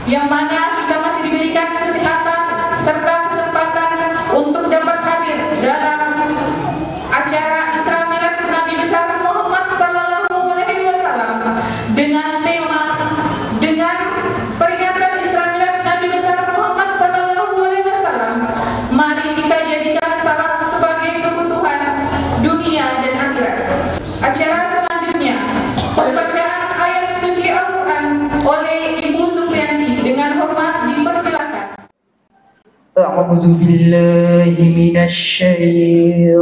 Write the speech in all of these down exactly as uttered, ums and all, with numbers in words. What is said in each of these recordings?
yang mana kita masih diberikan kesehatan serta kesempatan untuk dapat hadir dalam acara Isra Mi'raj Nabi besar Muhammad sallallahu alaihi wasallam dengan tema, dengan peringatan Isra Mi'raj Nabi besar Muhammad sallallahu alaihi wasallam, mari kita jadikan salat sebagai kebutuhan dunia dan akhirat. Acara selanjutnya, pembacaan ayat suci Al-Quran oleh Ibu Supriyanti. Dengan hormat dipersilakan. أعوذ بالله من الشيطان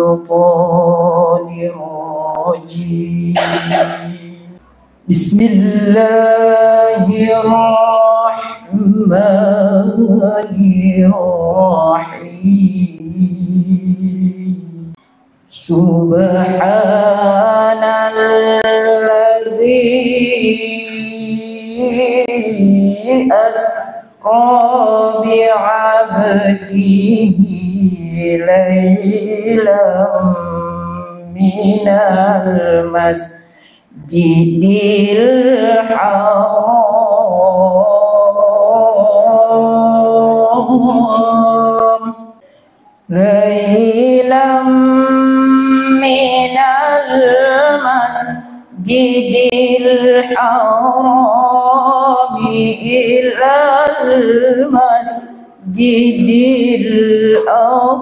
الرجيم. بسم الله الرحمن الرحيم. سبحان الذي أسرى بعبده ليلا من المسجد الحرام ليلا من المسجد الحرام إلى المسجد الأقصى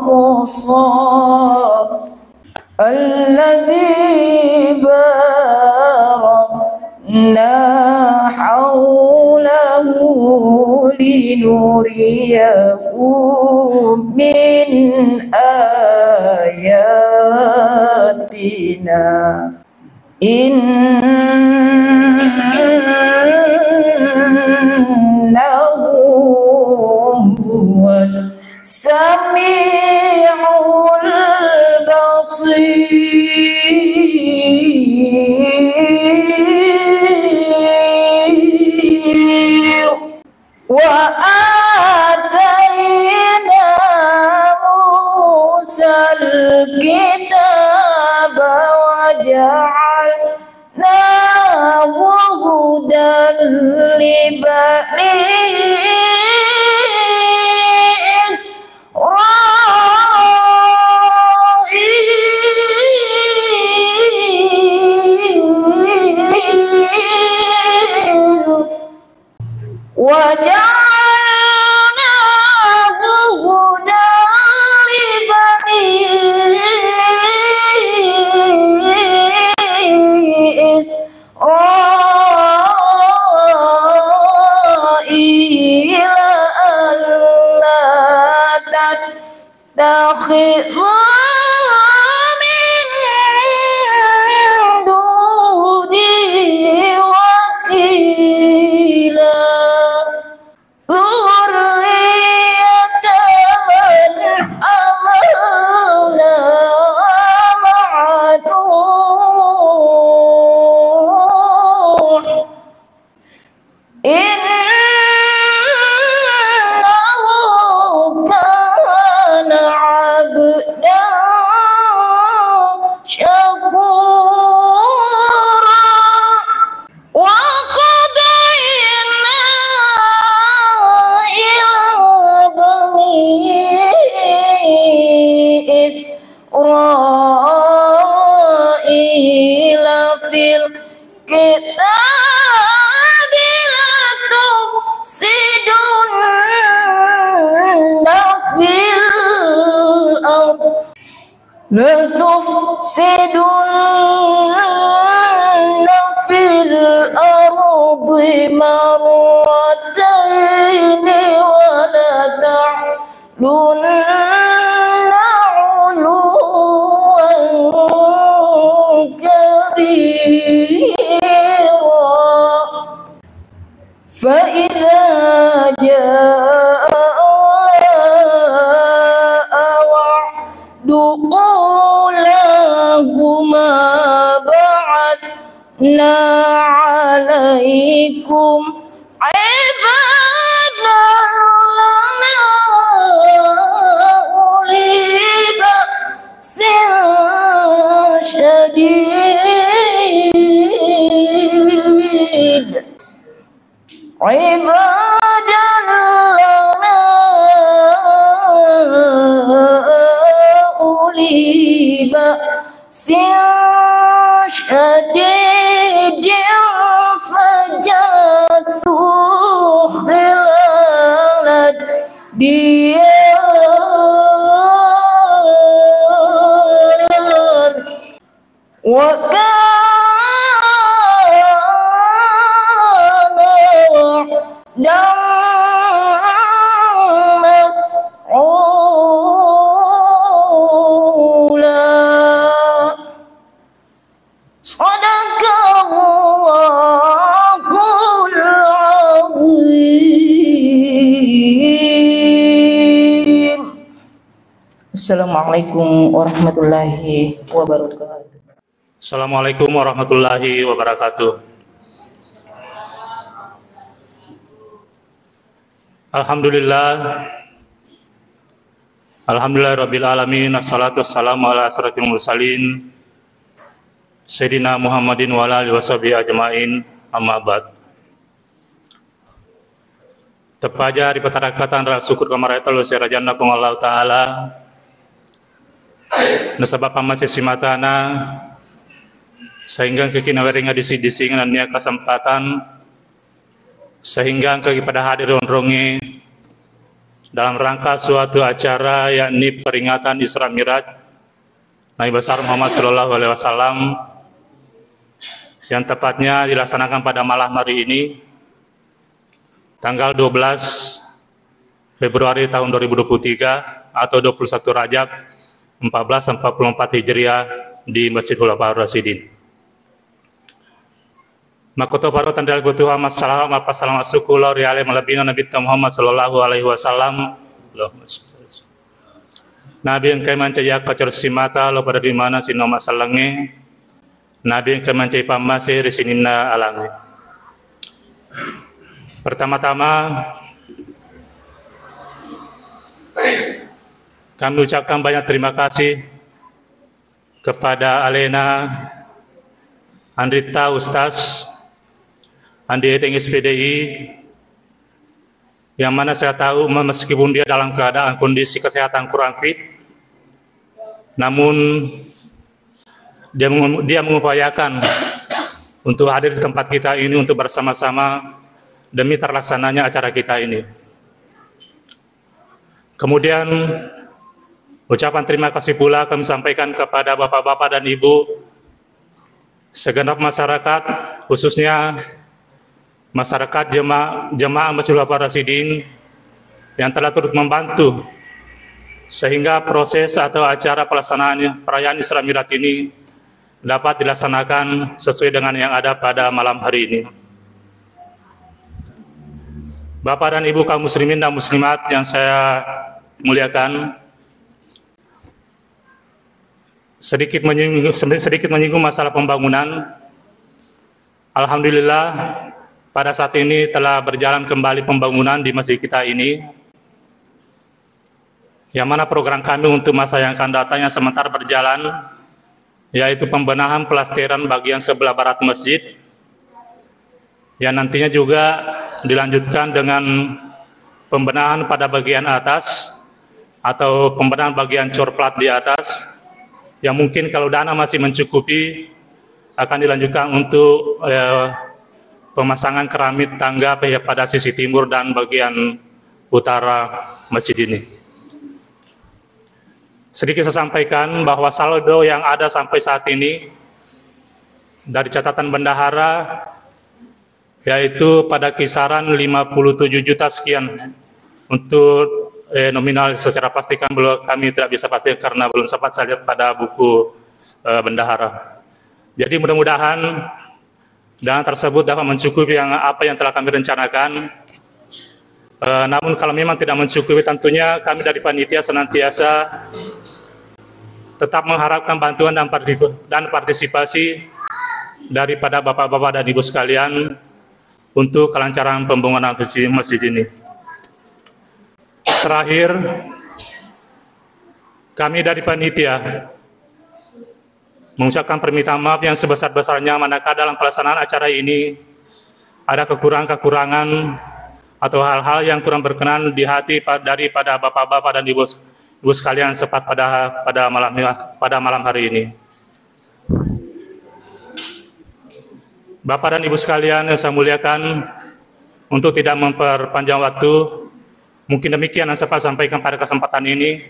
الذي باركنا حوله لنريه من آياتنا. إنه هو السميع البصير. وآتينا موسى الكتاب وجعلناه هدى لبني إسرائيل وجعلناه هدى لبني إسرائيل ألا تتخذوا من دوني وكيلا. ذرية من حملنا مع نوح. إنه كان عبدا شكورا. وقضينا إلى بني إسرائيل في الكتاب لتفسدن في الأرض، لتفسدن في الأرض مرتين ولتعلن علوا كبيرا. فإذا جاء وعد أولاهما بعثنا عليكم عبادا لنا أولي بأس شديد. عبادا بأس شديد فجاسوا خلال الديار. وكان وعدا مفعولا. صدق الله العظيم. السلام عليكم ورحمة الله وبركاته. Assalamualaikum warahmatullahi wabarakatuh. Alhamdulillah. Alhamdulillah rabbil alamin. Assalatu wassalamu ala asrafil mursalin, Sayyidina Muhammadin wa ala alihi washabihi ajmain. Amma ba'd. Teppaja ripatarakatang rasa syukur kamaraja tellu serajanna Puang Allah Ta'ala, nasaba pammase simatana, sehingga engkaki nawerengnga disi-, disingan nennia kesempatan, sehingga engkaki pada hadir onrongnge dalam rangka suatu acara, yakni peringatan Isra Miraj Nabi Besar Muhammad Sallallahu Alaihi Wasallam, yang tepatnya dilaksanakan pada malam hari ini, tanggal dua belas Februari tahun dua ribu dua puluh tiga atau dua puluh satu Rajab empat belas empat puluh empat Hijriah di Masjid Khulafaur Rasyidin. Makkutoparo tenrialikku Tuhan, massalawa, mappassalama sukku lao ri ale malebbina Nabitta Muhammad Sallallahu Alaihi Wasallam. Allahumma shalli ala Nabi engkai mancaji akkacoresimata lo pada rimana sinno massallengnge. Nabi engka mancaji pammase ri sininna alangnge. Pertama-tama, kami ucapkan banyak terima kasih kepada alena Andritta Ustaz, Andi Eteng S P D I, yang mana saya tahu me-, meskipun dia dalam keadaan kondisi kesehatan kurang fit, namun dia mengu-, dia mengupayakan untuk hadir di tempat kita ini untuk bersama-sama demi terlaksananya acara kita ini. Kemudian, ucapan terima kasih pula kami sampaikan kepada bapak-bapak dan ibu segenap masyarakat, khususnya masyarakat jema-, jemaah Masjid Khulafaur Rasyidin yang telah turut membantu sehingga proses atau acara pelaksanaan perayaan Isra Miraj ini dapat dilaksanakan sesuai dengan yang ada pada malam hari ini. Bapak dan Ibu kaum muslimin dan muslimat yang saya muliakan, sedikit menyinggung, sedikit menyinggung masalah pembangunan. Alhamdulillah, pada saat ini telah berjalan kembali pembangunan di masjid kita ini, yang mana program kami untuk masa yang akan datang yang sementara berjalan, yaitu pembenahan pelasteran bagian sebelah barat masjid, yang nantinya juga dilanjutkan dengan pembenahan pada bagian atas atau pembenahan bagian cor plat di atas, yang mungkin kalau dana masih mencukupi, akan dilanjutkan untuk, eh, pemasangan keramik tangga pe-, pada sisi timur dan bagian utara masjid ini. Sedikit saya sampaikan bahwa saldo yang ada sampai saat ini dari catatan bendahara yaitu pada kisaran lima puluh tujuh juta sekian untuk, eh, nominal. Secara pasti kan belum, kami tidak bisa pasti karena belum sempat saya lihat pada buku, eh, bendahara. Jadi mudah-mudahan dana tersebut dapat mencukupi yang, apa yang telah kami rencanakan. Eh, namun kalau memang tidak mencukupi, tentunya kami dari panitia senantiasa tetap mengharapkan bantuan dan parti-, dan partisipasi daripada bapak-bapak dan ibu sekalian untuk kelancaran pembangunan masjid, masjid ini. Terakhir, kami dari panitia mengucapkan permintaan maaf yang sebesar-besarnya manakala dalam pelaksanaan acara ini ada kekurangan-kekurangan atau hal-hal yang kurang berkenan di hati pa-, daripada bapak-bapak dan ibu, ibu sekalian sempat pada, pada malam, pada malam hari ini. Bapak dan Ibu sekalian yang saya muliakan, untuk tidak memperpanjang waktu, mungkin demikian yang saya sampaikan pada kesempatan ini.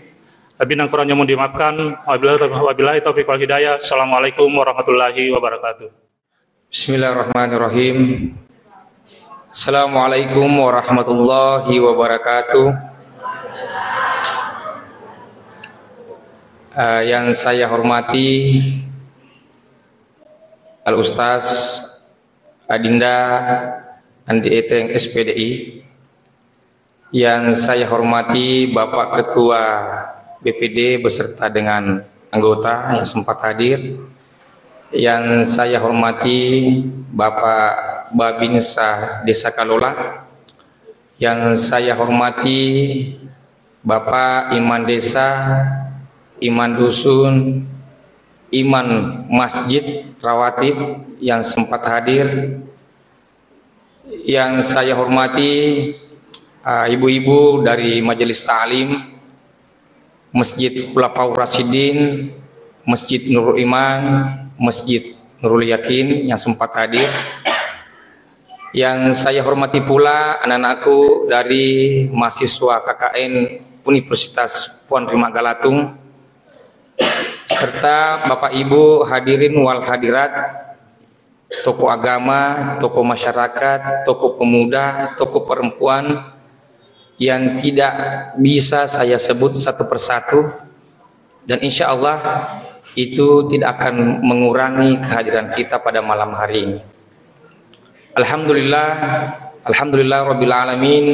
Lebih dan kurangnya mohon dimaafkan. Wabillahi taufiq wal hidayah. Assalamualaikum warahmatullahi wabarakatuh. Bismillahirrahmanirrahim. Assalamualaikum warahmatullahi wabarakatuh. Eh, yang saya hormati Al Ustaz Adinda Andi Eteng, S P D I, yang saya hormati Bapak Ketua B P D beserta dengan anggota yang sempat hadir, yang saya hormati Bapak Babinsa Desa Kalola, yang saya hormati Bapak Iman Desa, Iman Dusun, Iman Masjid Rawatib yang sempat hadir, yang saya hormati, ah, ibu-ibu dari Majelis Ta'lim, Masjid Khulafaur Rasyidin, Masjid Nurul Iman, Masjid Nurul Yakin yang sempat hadir. Yang saya hormati pula anak-anakku dari mahasiswa K K N Universitas Puan Rima Galatung, serta Bapak Ibu hadirin wal hadirat, tokoh agama, tokoh masyarakat, tokoh pemuda, tokoh perempuan yang tidak bisa saya sebut satu persatu, dan insya Allah itu tidak akan mengurangi kehadiran kita pada malam hari ini. Alhamdulillah, alhamdulillah rabbil alamin.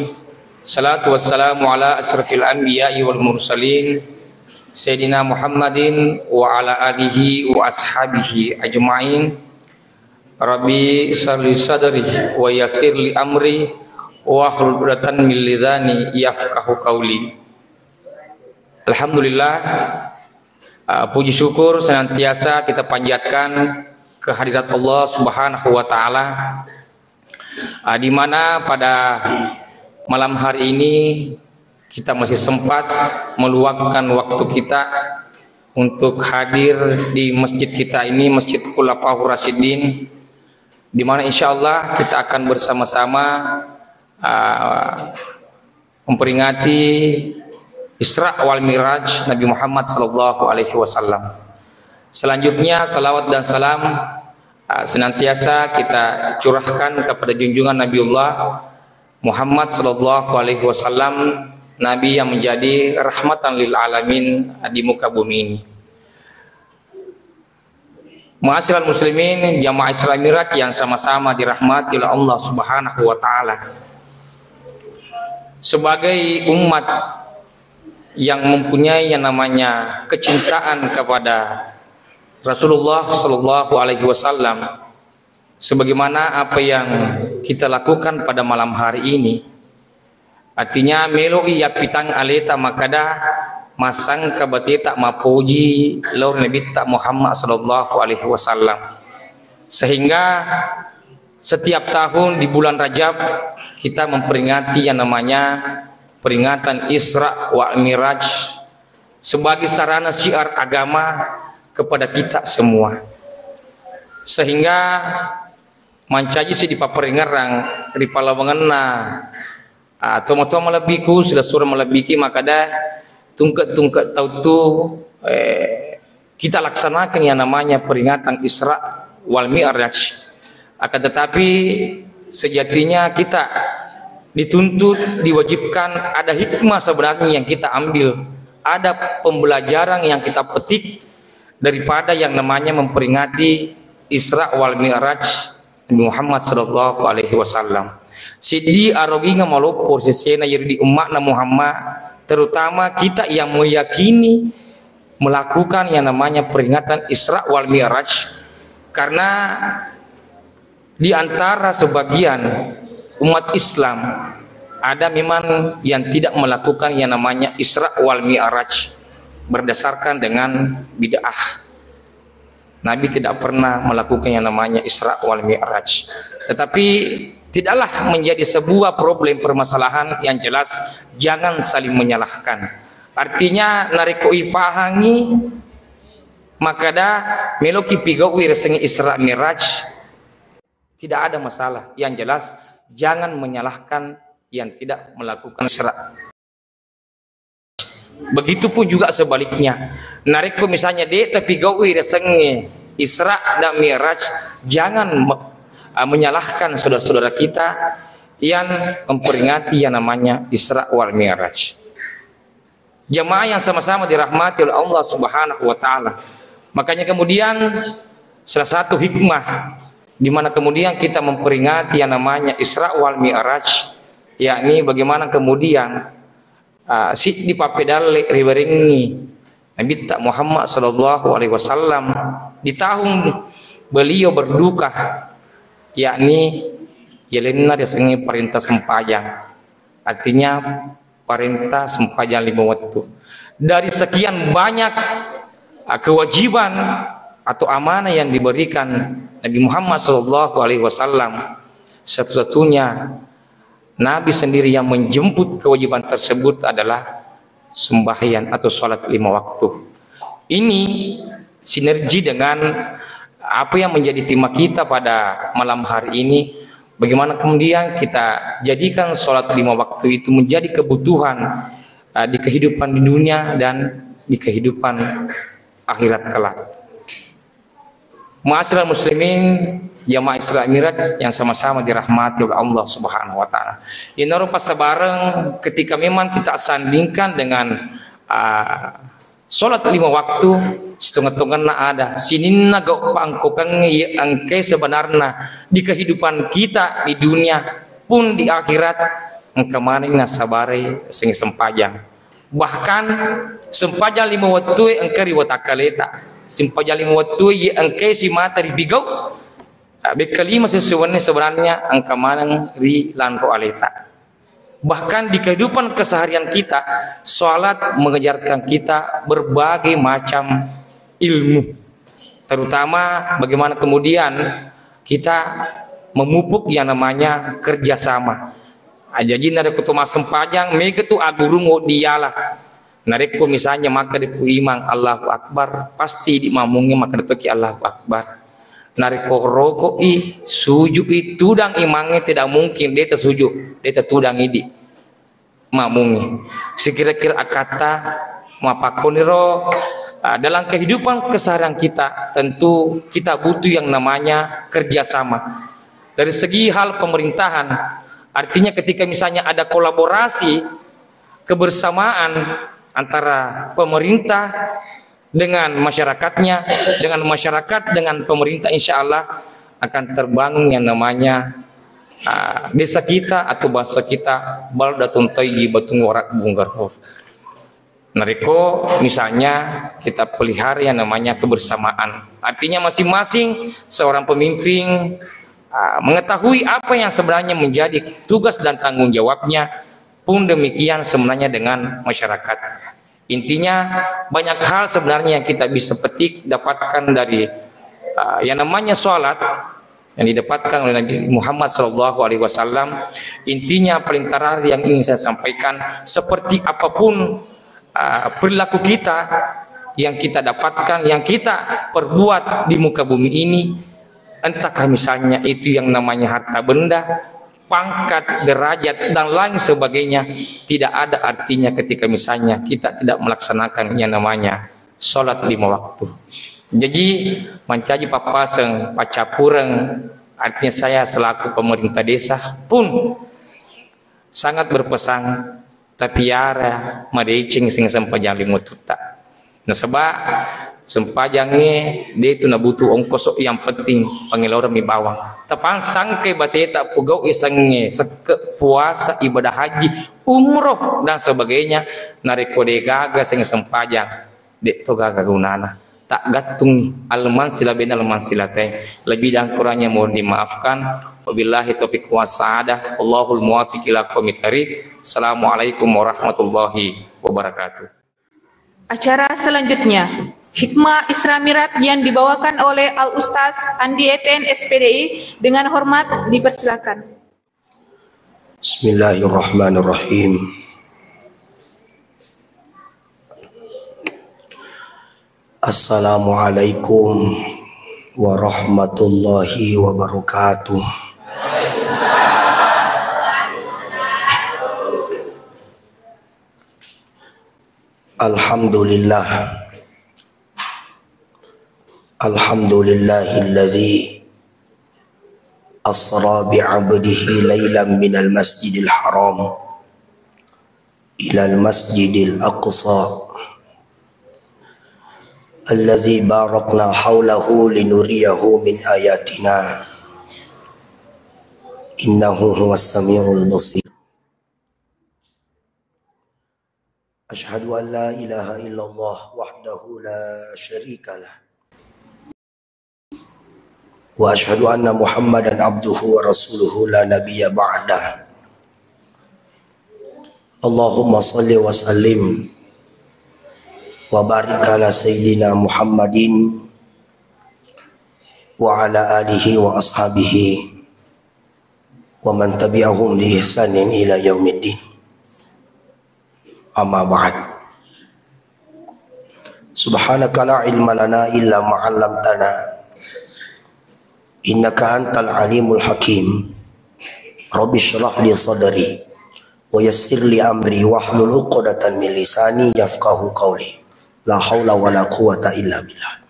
Salatu wassalamu ala asyrafil anbiya'i wal mursalin, Sayyidina Muhammadin wa ala alihi wa ashabihi ajma'in. Rabbi syrah li sadri wa yassir li amri wahlul 'uqdatam min lisani yafqahu qauli. Alhamdulillah, uh, puji syukur senantiasa kita panjatkan kehadirat Allah Subhanahu wa Ta'ala, uh, di mana pada malam hari ini kita masih sempat meluangkan waktu kita untuk hadir di masjid kita ini, Masjid Khulafaur Rasyidin, di mana insya Allah kita akan bersama-sama, uh, memperingati Isra wal Miraj Nabi Muhammad sallallahu alaihi wasallam. Selanjutnya, salawat dan salam, uh, senantiasa kita curahkan kepada junjungan Nabiullah Muhammad sallallahu alaihi wasallam, Nabi yang menjadi rahmatan lil alamin di muka bumi ini. Ma'asyiral muslimin, jamaah Isra Miraj yang sama-sama dirahmati oleh Allah Subhanahu wa Ta'ala. Sebagai umat yang mempunyai yang namanya kecintaan kepada Rasulullah Sallallahu Alaihi Wasallam, sebagaimana apa yang kita lakukan pada malam hari ini, artinya, melo'i yappitang aleta makkada, massangka bateta mapoji lao ri Nabitta Muhammad sallallahu alaihi wasallam. Sehingga setiap tahun di bulan Rajab kita memperingati yang namanya peringatan Isra wa Miraj sebagai sarana syiar agama kepada kita semua. Sehingga mancaji si dipapparingerrang ri palawangenna, ah, tomatoa malebbiku, silessureng malebbiki makkada tungke-tungke tau tu, eh, kita laksanakan yang namanya peringatan Isra wal Mi'raj. Akan tetapi, sejatinya kita dituntut, diwajibkan, ada hikmah sebenarnya yang kita ambil, ada pembelajaran yang kita petik daripada yang namanya memperingati Isra wal Mi'raj Nabi Muhammad sallallahu alaihi wasallam. Siddi arogingeng maloppo sesena iri di umma'na Muhammad, terutama kita yang meyakini melakukan yang namanya peringatan Isra wal Mi'raj, karena di antara sebagian umat Islam ada memang yang tidak melakukan yang namanya Isra wal Mi'raj berdasarkan dengan bid'ah. Nabi tidak pernah melakukan yang namanya Isra wal Mi'raj. Tetapi tidaklah menjadi sebuah problem permasalahan, yang jelas jangan saling menyalahkan. Artinya, narekko ipahangi Makkeda meloki pigau'i riasengnge Isra Mi'raj, tidak ada masalah. Yang jelas, jangan menyalahkan yang tidak melakukan Isra. Begitupun juga sebaliknya. Narekko misalnya de' tapigau'i riasengnge Isra dan Mi'raj, jangan me-, ah, menyalahkan saudara-saudara kita yang memperingati yang namanya Isra wal Mi'raj. Jamaah yang sama-sama dirahmati oleh Allah Subhanahu wa Ta'ala. Makanya kemudian, salah satu hikmah di mana kemudian kita memperingati yang namanya Isra wal Mi'raj, yakni bagaimana kemudian, ah, siddi pappedalle riwerengngi Nabitta Muhammad sallallahu alaihi wasallam di tahun beliau berduka, yakni yalenna riasengnge parenta sempajang. Artinya, parenta sempajang lima wettu. Dari sekian banyak, ah, kewajiban atau amanah yang diberikan Nabi Muhammad sallallahu alaihi wasallam, satu-satunya Nabi sendiri yang menjemput kewajiban tersebut adalah sembahyang atau sholat lima waktu. Ini sinergi dengan apa yang menjadi tema kita pada malam hari ini. Bagaimana kemudian kita jadikan sholat lima waktu itu menjadi kebutuhan, uh, di kehidupan di dunia dan di kehidupan akhirat kelak. Ma'asyiral muslimin, jamaah Isra Mi'raj yang sama-sama dirahmati oleh Allah Subhanahu wa Ta'ala. Inaro passabareng, ketika memang kita sandingkan dengan, ah, sholat lima waktu, setengah-tengahna ada. Sininna gau pangkokengnge iya engkae sebenarna di kehidupan kita di dunia pun di akhirat, engka maneng nasabarai sing sempajang. Bahkan sempajang lima wettue engka ri watakkaleta. Sempajang lima wettue ye engkae simata ripigau, bekka lima sesuwenni sebenarnya engka maneng ri lanro aleta. Bahkan di kehidupan keseharian kita, salat mengajarkan kita berbagai macam ilmu. Terutama bagaimana kemudian kita memupuk yang namanya kerjasama. Ah, jaji narekko to massempajang, mega tu aggurung wedding yala. Narekko misalnya makkeda ku imang Allahu Akbar, pasti idi makmungnge makkeda toki Allahu Akbar. Narekko roko'i, suju'i, tudang imangnge, tidak mungkin de' tasuju, de' tatudang idi makmungnge. Sekira-kira akkatta mappakkoniro, ah, dalam kehidupan keseharian kita, tentu kita butuh yang namanya kerjasama. Dari segi hal pemerintahan, artinya ketika misalnya ada kolaborasi, kebersamaan antara pemerintah dengan masyarakatnya, dengan masyarakat dengan pemerintah, insya Allah akan terbangun yang namanya, ah, desa kita atau bangsa kita, baldatun thayyibatun wa rabbun ghafur. Narekko misalnya kita pelihara yang namanya kebersamaan, artinya masing-masing seorang pemimpin, ah, mengetahui apa yang sebenarnya menjadi tugas dan tanggung jawabnya, pun demikian sebenarnya dengan masyarakat. Intinya, banyak hal sebenarnya yang kita bisa petik, dapatkan dari, ah, yang namanya sholat yang didapatkan oleh Nabi Muhammad sallallahu alaihi wasallam. Intinya, paling terakhir yang ingin saya sampaikan, seperti apapun, ah, perilaku kita yang kita dapatkan, yang kita perbuat di muka bumi ini, entahkah misalnya itu yang namanya harta benda, pangkat, derajat, dan lain sebagainya, tidak ada artinya ketika misalnya kita tidak melaksanakan yang namanya sholat lima waktu. Jadi, mancaji pappaseng, paccappureng, artinya saya selaku pemerintah desa pun sangat berpesan, tapi ara madeceng sing sempajang lima wettutta. Nasaba sempajangnge de' tu nabutuh ongkoso, yang penting pangeloremmi bawang. Tapang sangkai bateta pugau isengnge sekke, puasa, ibadah haji, umroh dan sebagainya, narekko de' gaga sing sempajang, de' to gaga gunana. Taggattung almansila bena almansilate. Lebih dan kurangnya mohon dimaafkan. Wabillahi taufiq wassadah. Allahul muwafiq ila aqwamit thariq. Assalamualaikum warahmatullahi wabarakatuh. Acara selanjutnya, Hikmah Isra Mi'raj yang dibawakan oleh Al Ustaz Andi Eten, S P D I, dengan hormat dipersilakan. Bismillahirrahmanirrahim. Assalamualaikum warahmatullahi wabarakatuh. Alhamdulillah. Alhamdulillahilladzi asra bi'abdihi lailan minal masjidil haram ilal masjidil aqsa alladzi barakna haulahu linuriyahu min ayatina, innahu huwas samiul basir. Asyhadu an la ilaha illallah wahdahu la syarikalah. Wa asyhadu anna Muhammadan abduhu wa rasuluhu la nabiyya ba'dah. Allahumma salli wa sallim wa barik ala sayyidina Muhammadin wa ala alihi wa ashabihi wa man tabi'ahum bi ihsanin ila yaumiddin. Amma ba'd. Subhanaka la ilma lana illa ma 'allamtana, innaka antal alimul hakim. Rabbi shrah li sadri wa yassir li amri wahlul 'uqdatan min lisani yafqahu qawli. La haula wa la quwwata illa billah.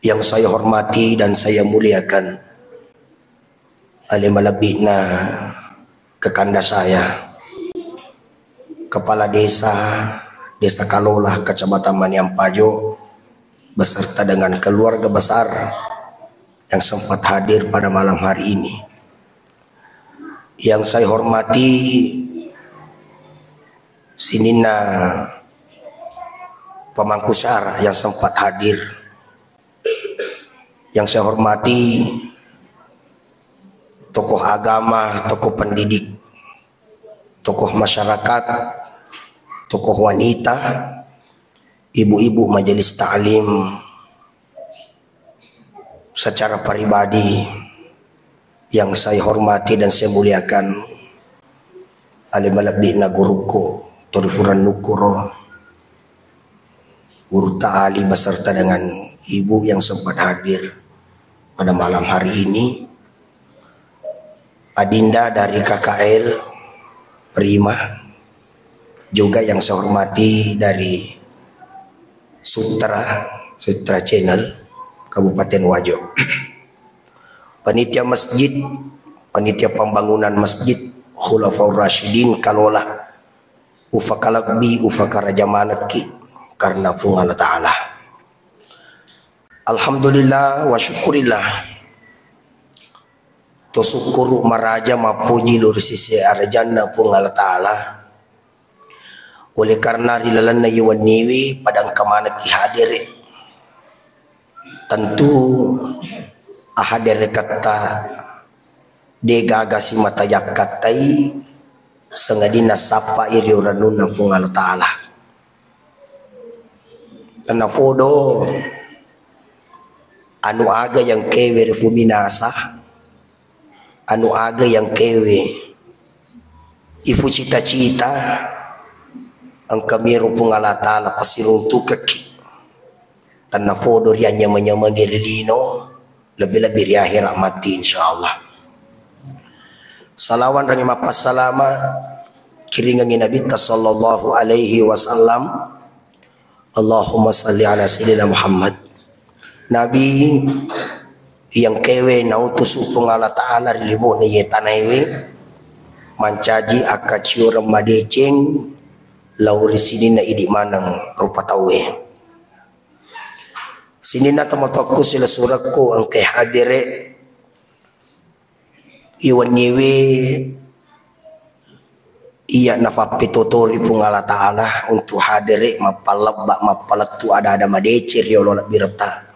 Yang saya hormati dan saya muliakan, ale malebbi'na kakanda saya, Kepala Desa, Desa Kalola, Kecamatan Maniampajo, beserta dengan keluarga besar yang sempat hadir pada malam hari ini. Yang saya hormati sininna pemangku syara yang sempat hadir. Yang saya hormati tokoh agama, tokoh pendidik, tokoh masyarakat, tokoh wanita, ibu-ibu majelis taklim, secara pribadi yang saya hormati dan saya muliakan, ale malebbi'na gurukku, tori furannukku ro, Guru Ta'ali beserta dengan ibu yang sempat hadir pada malam hari ini, adinda dari K K L Prima, juga yang saya hormati dari Sutra, Sutra Channel Kabupaten Wajo. Panitia masjid, panitia pembangunan masjid Khulafaur Rasyidin Kalola, ufakalebbi, ufakaraja manekki karena Puang Allah Ta'ala. Alhamdulillah wa syukurillah. To sukkuru maraja mappoji lao ri sese arajanna Puang Allah Ta'ala. Oleh karena ri lalenna iye wenniwi pada engka manekki hadere. Tentu ahadereketta de gaga simata jakkattai, sangadinna sappai ri urennunna Puang Allah Ta'ala. Tennafodo anu aga yang kewe ri fuminasa, anu aga yang kewe ifu cita-cita, engka miro Puang Allah Ta'ala pasiruntukekki. Tennafodo ri anyameng-nyamengi ri lino, lebbi-lebbi ri ahera matti, insyaallah. Salawat ri mappassalama kiringengi Nabitta sallallahu alaihi wasallam. Allahumma salli ala sayyidina Muhammad. Nabi yang kewe nautusu Puang Allah Ta'ala ri libo'na iye tanaewe, mancaji akkacioreng madeceng lao ri sininna idi maneng rupa tauwe. Sininna tomatoakku silessurekku engkae hadere, iwenniwe iya nafappetotori Puang Allah Ta'ala untuk hadere mappalebba, mappalettu ada-ada madeceng riolo lebbiretta.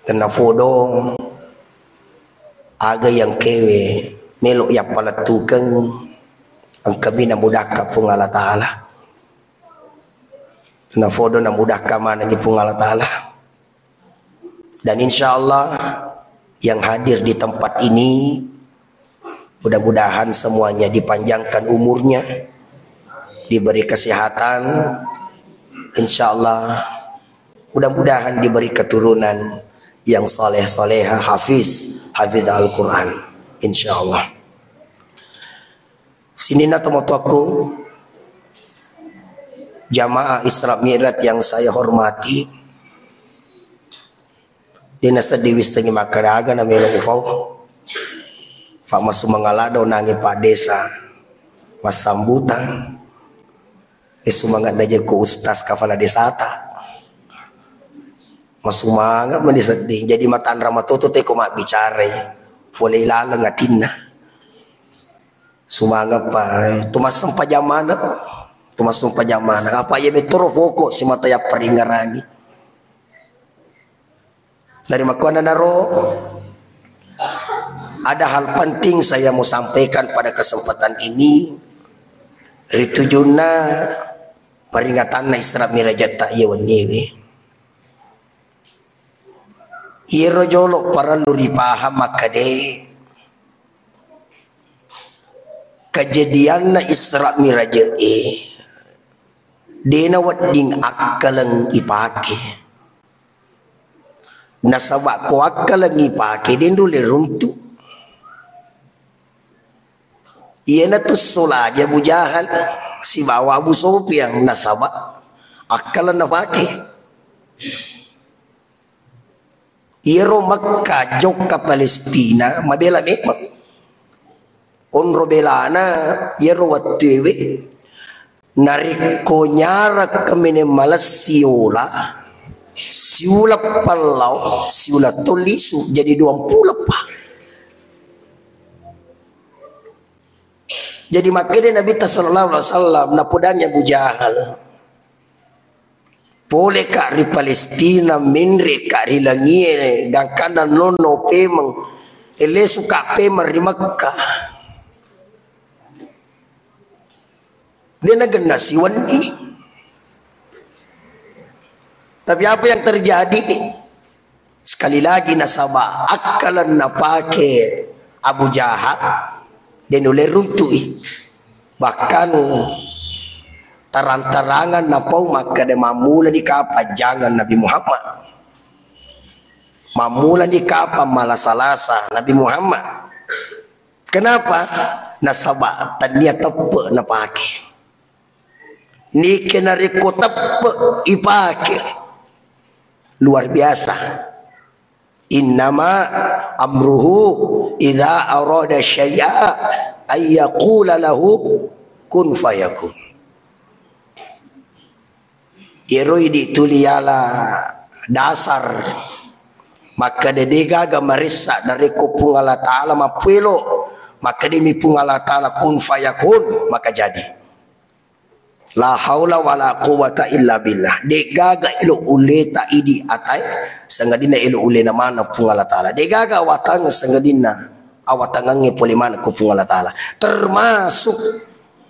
Tennafodo aga yang kewe melo yappalettukeng, engkami namudakka Puang Allah Ta'ala. Nafodo namudakka manengngi Puang Allah Ta'ala. Dan insya Allah yang hadir di tempat ini, mudah-mudahan semuanya dipanjangkan umurnya, diberi kesehatan, Insya Allah, mudah-mudahan diberi keturunan yang saleh-salehah, hafiz, hafiz Al-Quran. Insya Allah. Sininna tomatoakku, jamaah Isra Mi'raj yang saya hormati, de' nasedding wissengngi makkeda aga namelo ufau. Fa masumangala do nangi Pak Desa massambutang. Eh, sumanga'na je ko ustaz kepala desata. Masumanga' mani sedding. Jadi matanra matoto te ko mabbicarai. Pole laleng atinna. Sumanga' pa, eh, tumassempajang maneng. Tumassempajang maneng. Apa iya metoro pokok simata yapparingngerangi. Dari makkuannanaro, ada hal penting saya mau sampaikan pada kesempatan ini. Ritujunna peringatanna Isra Mirajatta iya wenniwi. Iyaro jolo parellu ripahang makkeda, kejadianna Isra Miraj e, de' nawedding akkaleng ipake. Nasaba' ko akkaleng ipake, de' nulle runtu'. Iyanatu solaji Abu Jahal sibawa Abu Sufyan, nasaba' akkaleng napake. Iyaro Mekka jokka Palestina mabela memang. Onro belana iyaro wettuewe, narekko nyarang kemene malessi ola, siuleng pallau, siuleng to lisu, jadi duampulo pa. Jadi makkeda Nabitta sallallahu alaihi wasallam, napodangngi Abu Jahal, poleka' ri Palestina, menre'ka' ri langie, gangkanna nonno pemeng, lesuka' pemeng ri Mekka. De' nagenna siwenni. Tapi apa yang terjadi? Sekali lagi, nasaba' akkaleng napake Abu Jahal, de' nulle runtu'i. Bahkan tarang-tarangan napau makkeda, mammulani kapang jangang Nabi Muhammad. Mammulani kapang malasa-lasa Nabi Muhammad. Kenapa? Nasaba' tania teppe' napake. Nike narekko teppe' ipake, luar biasa. Innama amruhu idza arada syai'a ayyaqula lahu kun fayakun. Iyaro idi' tuli yala dasar. Makkeda de' gaga maressa narekko Puang Allah Ta'ala mappuelo. Makkedami Puang Allah Ta'ala, kun fayakun, maka jadi. La haula wala quwwata illa billah. De' gaga elo ulleta idi' atae, sangadinna elo ullena maneng Puang Allah Ta'ala. De' gaga awatangeng, sangadinna awatangengnge pole maneng ko Puang Allah Ta'ala. Termasuk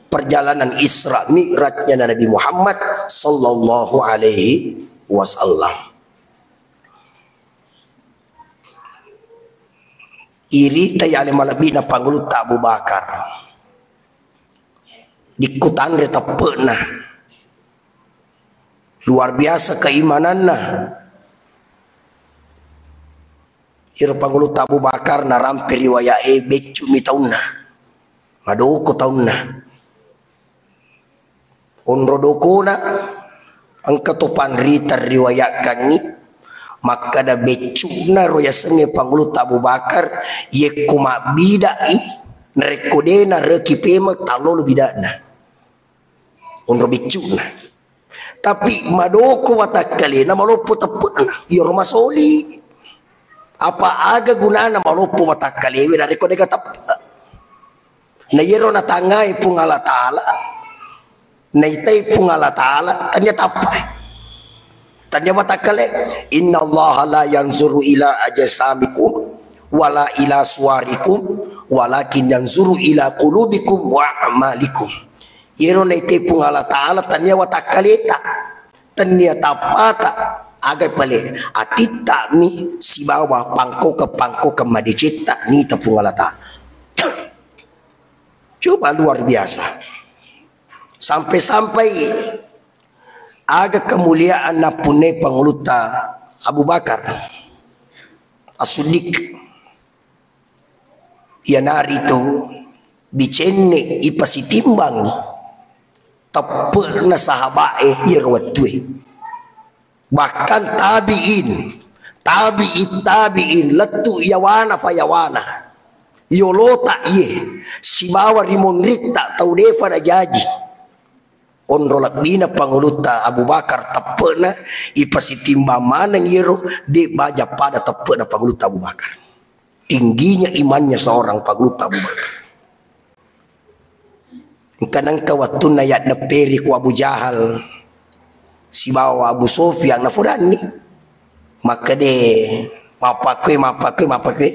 perjalanan Isra Mi'rajnya Nabi Muhammad sallallahu alaihi wasallam. Iritai ale malebbina Pangulutta Abu Bakar. Dikkutanre teppe'na. Luar biasa keimananna. Iro Pangulutta Abu Bakar narampe riwaya'e, beccu'mi taunna. Madoko taunna. Onro dokona, engka to panrita riwayakkangngi, makkada beccu'na ro yasengnge Pangulutta Abu Bakar, yekko mabbida'i, narekko de' nareki pemeng, tallolo bida'na. Onro beccu'na. Tapi madoko watakkalena, maloppo teppe'na. Iyaro masoli. Apa aga gunana maloppo watakkalewe narekko de'ga teppe'? Na iyaro natangngai Puang Allah Ta'ala, naitai Puang Allah Ta'ala, tania tappa. Tania watakkale. Innallaha la yanzuru ila ajsamikum wala ila suwarikum walakin yanzuru ila qulubikum wa a'malikum. Iyaro naitai Puang Allah Ta'ala tania watakkaleta, tania tappata, aga pale atitta'mi sibawa pangkokeng-pangkokeng madecetta nita Puang Allah Ta'ala. Coba luar biasa. Sampai-sampai Aga kemuliaan nappunnai Pangulutta Abu Bakar As-Siddiq? Iyanaritu bicenne ipasitimbangi teppe'na sahaba'e iyaro wettue. Bahkan tabi'in, tabi'it tabi'in, lettu yawana fa yawana, yolota iye, sibawa ri monritta tau defa najaji. Onro lebbina Pangulutta Abu Bakar teppe'na, ipasitimbang maneng iyaro, de baja pada teppe'na Pangulutta Abu Bakar. Tingginya imannya seorang Pangulutta Abu Bakar. Engka nengka wettunna yaddepperi ku Abu Jahal sibawa Abu Sufyan nafudanni. Makkede, "Mappakkue, mappakkue, mappakkue.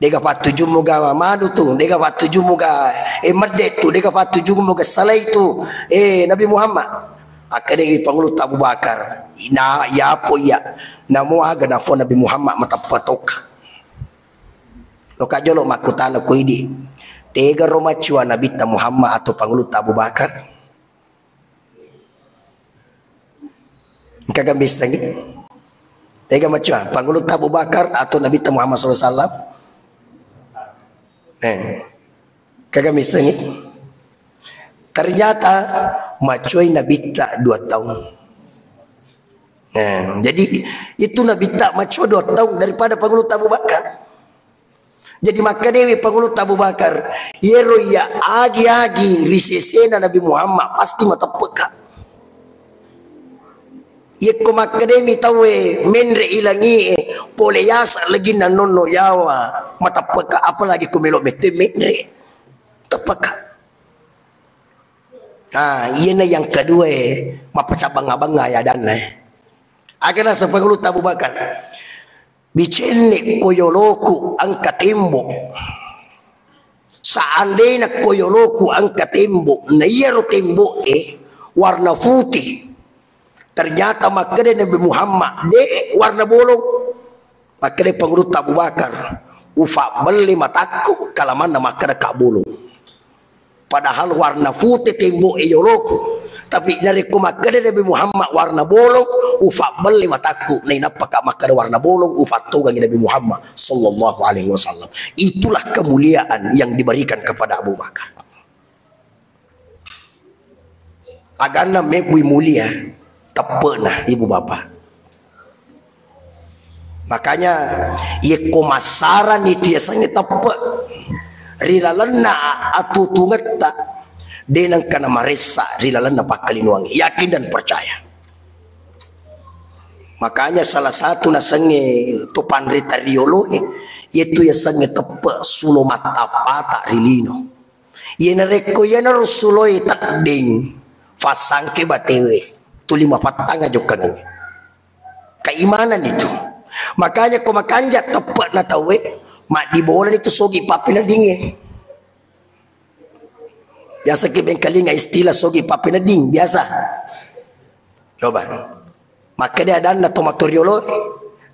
Dega fattujummu ga manu tu, dega fattujummu ga, eh, medde tu, dega fattujummu ga salai tu, eh, Nabi Muhammad." Akkede Pangulutta Abu Bakar, "Na, yapo iya, namo aga nafo Nabi Muhammad mateppa tokka." Loka jolo makkutana ko idi, "Tega ro macua Nabitta Muhammad atau Pangulutta Abu Bakar?" Engka ga missengi? Tega macua, Pangulutta Abu Bakar atau Nabitta Muhammad sallallahu alaihi wasallam? Eh, engka ga missengi? Ternyata macuai Nabitta dua tahun. Eh, jadi itu Nabitta macua dua tahun daripada Pangulutta Abu Bakar. Jadi makkedewi Pangulutta Abu Bakar, "Iyaro iya agi-agi ri sesena Nabi Muhammad pasti mateppeka." Yekko makkedemi tauwe menre ilangie, pole yasa leginna nonno yawa mateppeka, apalagi ko melo mette menre. Teppeka. Ah, iyena yang kedua, mappacabanga-banga ya adanna. Aga naseng Pangulutta Abu Bakar? Bicenne ko yoloku engka tembok. Seandainya ko yoloku engka tembok, na iyaro tembok e warna putih. Ternyata makkeda Nabi Muhammad, de warna bolong. Makkeda Pangulutta Abu Bakar, ufabbelle matakku kalamanna makkeda ka bolong. Padahal warna pute tembok e yoloku. Tapi narekko makkeda Nabi Muhammad warna bolong, ufabbelle matakku. Nainappaka makkeda warna bolong, ufattogangi Nabi Muhammad sallallahu alaihi wasallam. Itulah kemuliaan yang diberikan kepada Abu Bakar. Aganna mebbui mulia, teppe'na ibu bapa. Makanya, yekko massarani tu yasengnge teppe' ri lalenna atutungetta, de nengka namaressa ri lalenna pakkalinnuangnge. Yakin dan percaya. Makanya salah satu nasengnge to panrita rioloe, yaitu yasengnge teppe' sulo mattappata ri lino. Iye narekko iyanaro suloe teddeng, fassangke batewe, tuli mapattanga jokkangengnge. Keimanan itu. Makanya ko makanja teppe'na tauwe, maddibolani tu sogi pappeneddingnge. Biasa ki mengkalinga istilah sogi pappenedding, biasa. Coba. Makkeda adanna to matoriolo,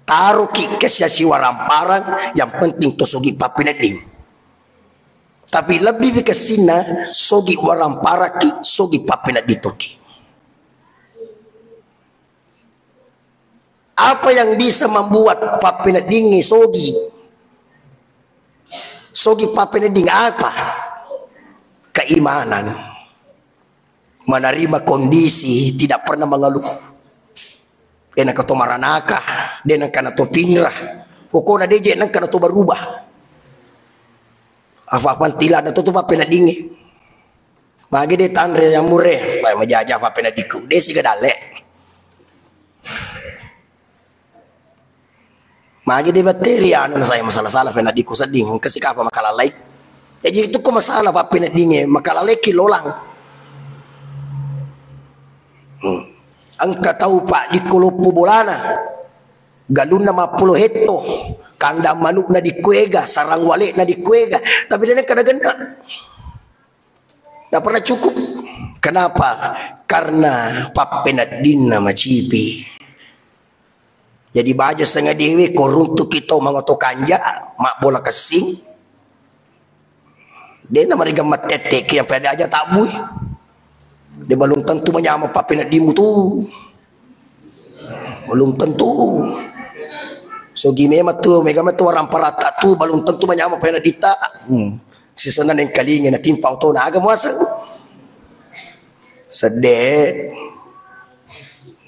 taroki kesiasi waramparang, yang penting to sogi pappenedding. Tapi lebih kessinna sogi waramparaki, sogi pappenedding toki. Apa yang bisa membuat pappeneddingnge sogi? Sogi pappenedding apa? Keimanan. Menerima kondisi, tidak pernah mengeluh. De nengka to maranaka, de nengka na to pinrah. Pokokna de je nengka na to berubah. Apa-apa tilana to tu pappeneddingnge. Magi de tanre yang mure, bae majaja pappeneddikku. De siga dalle. Magi de bakteri anu na saya masalah-salah peneddikku sedding, engka sikapa makalalai. Jadi itu ko masalah pappeneddingnge, makalalai ki lolang. Hmm. Engka tau paddikko loppo bolana. Galunna mappulo hetto, kandang manukna dikkuega, sarang wale'na dikkuega, tapi de nengka nagenna. Nda pernah cukup. Kenapa? Karena pappeneddinna macipi. Jadi baja sengadewe ko runtuki to mangoto kanja, mabbola kessing. De na mariga mattetteki yang pede aja tabbui. De belum tentu manyameng pappeneddimmu tu. Belum tentu. Sogi memang tu, mega metu waramparatta tu, belum tentu manyameng pappeneddita. Hmm. Sisenna nengkalinga natimpa otona, aga muaseng. Sedde.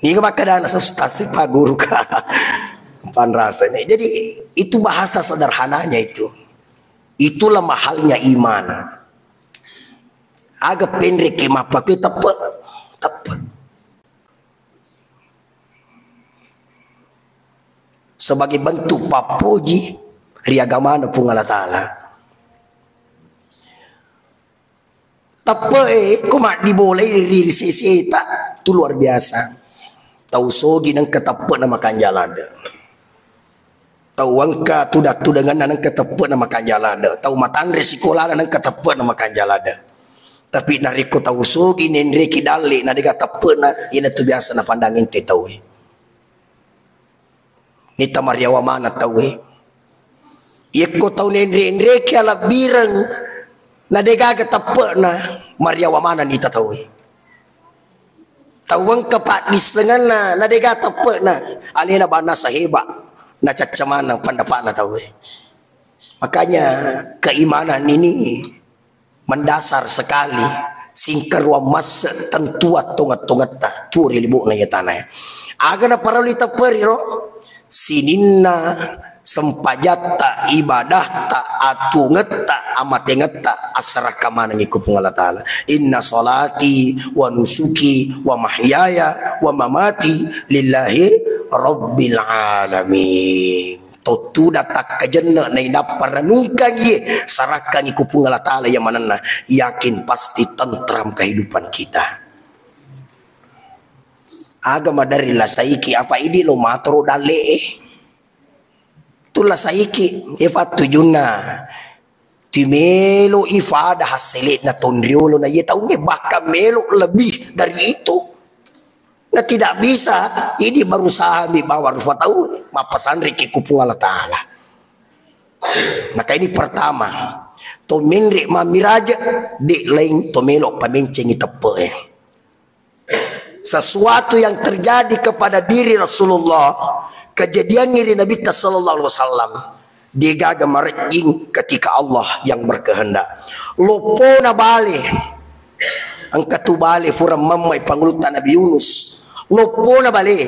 Niga makkadana sa ustaz, si Pak Guru ka. Panrasa ini. Jadi itu bahasa sederhananya itu. Itulah mahalnya iman. Aga penreke mappakue teppe, teppe. Sebagai bentuk pappoji ri agamana Puang Allah Ta'ala. Teppe e, ko maddibolai ri, ri seseta, tu luar biasa. Tau sogi nengka teppe na makanja lada. Tau engka tudang-tudanganna nengka teppe na makanja lada. Tau matanre sikolana nengka teppe na makanja lada. Tapi narekko tau sogi nenreki dalle na dega teppe na, iyanatu biasa napandang ente tau e. Nita mariawa maneng tau e. Yekko tau nenre-enreki alebbireng na degaga teppe'na, mariawa maneng nita tau e. Tau engka paddissengenna na dega teppe'na, alena bannasa heba, nacacca maneng pendapatna tau e. Makanya keimanan ini mendasar sekali, singkaruang masse tentua tongeng-tongetta tuo ri libo'na iya tana e. Aga naparellu itepperi ro? Sininna sempajatta, ibadatta, atungetta, amatengetta, assarakka manengngi ku Puang Allah Ta'ala. Inna salati wa nusuki wa mahyaya wa mamati lillahi rabbil alamin. Tottuda takkajenne nainappa renungkan ye, sarakkangi ku Puang Allah Ta'ala iya manenna, yakin pasti tentram kehidupan kita. Aga maderri lasaiki, apa idi lo matoro dalle e. Tu lasaiki, e fattujunna. Timelo ifada hassele'na tonriolo na ye taunge, bahkan melo lebih dari itu. Na tidak bisa, ini berusaha mi bawa rupa tau, mappasanriki ku Puang Allah Ta'ala. Maka ini pertama, to menre mamiraja, de lain to melo pamencengi teppe e. Sesuatu yang terjadi kepada diri Rasulullah, kejadian ri Nabi sallallahu alaihi wasallam, degaga marejjing ketika Allah yang berkehendak. Loppona bale, engka tu bale furang memmai pangulutta Nabi Yunus. Loppona bale,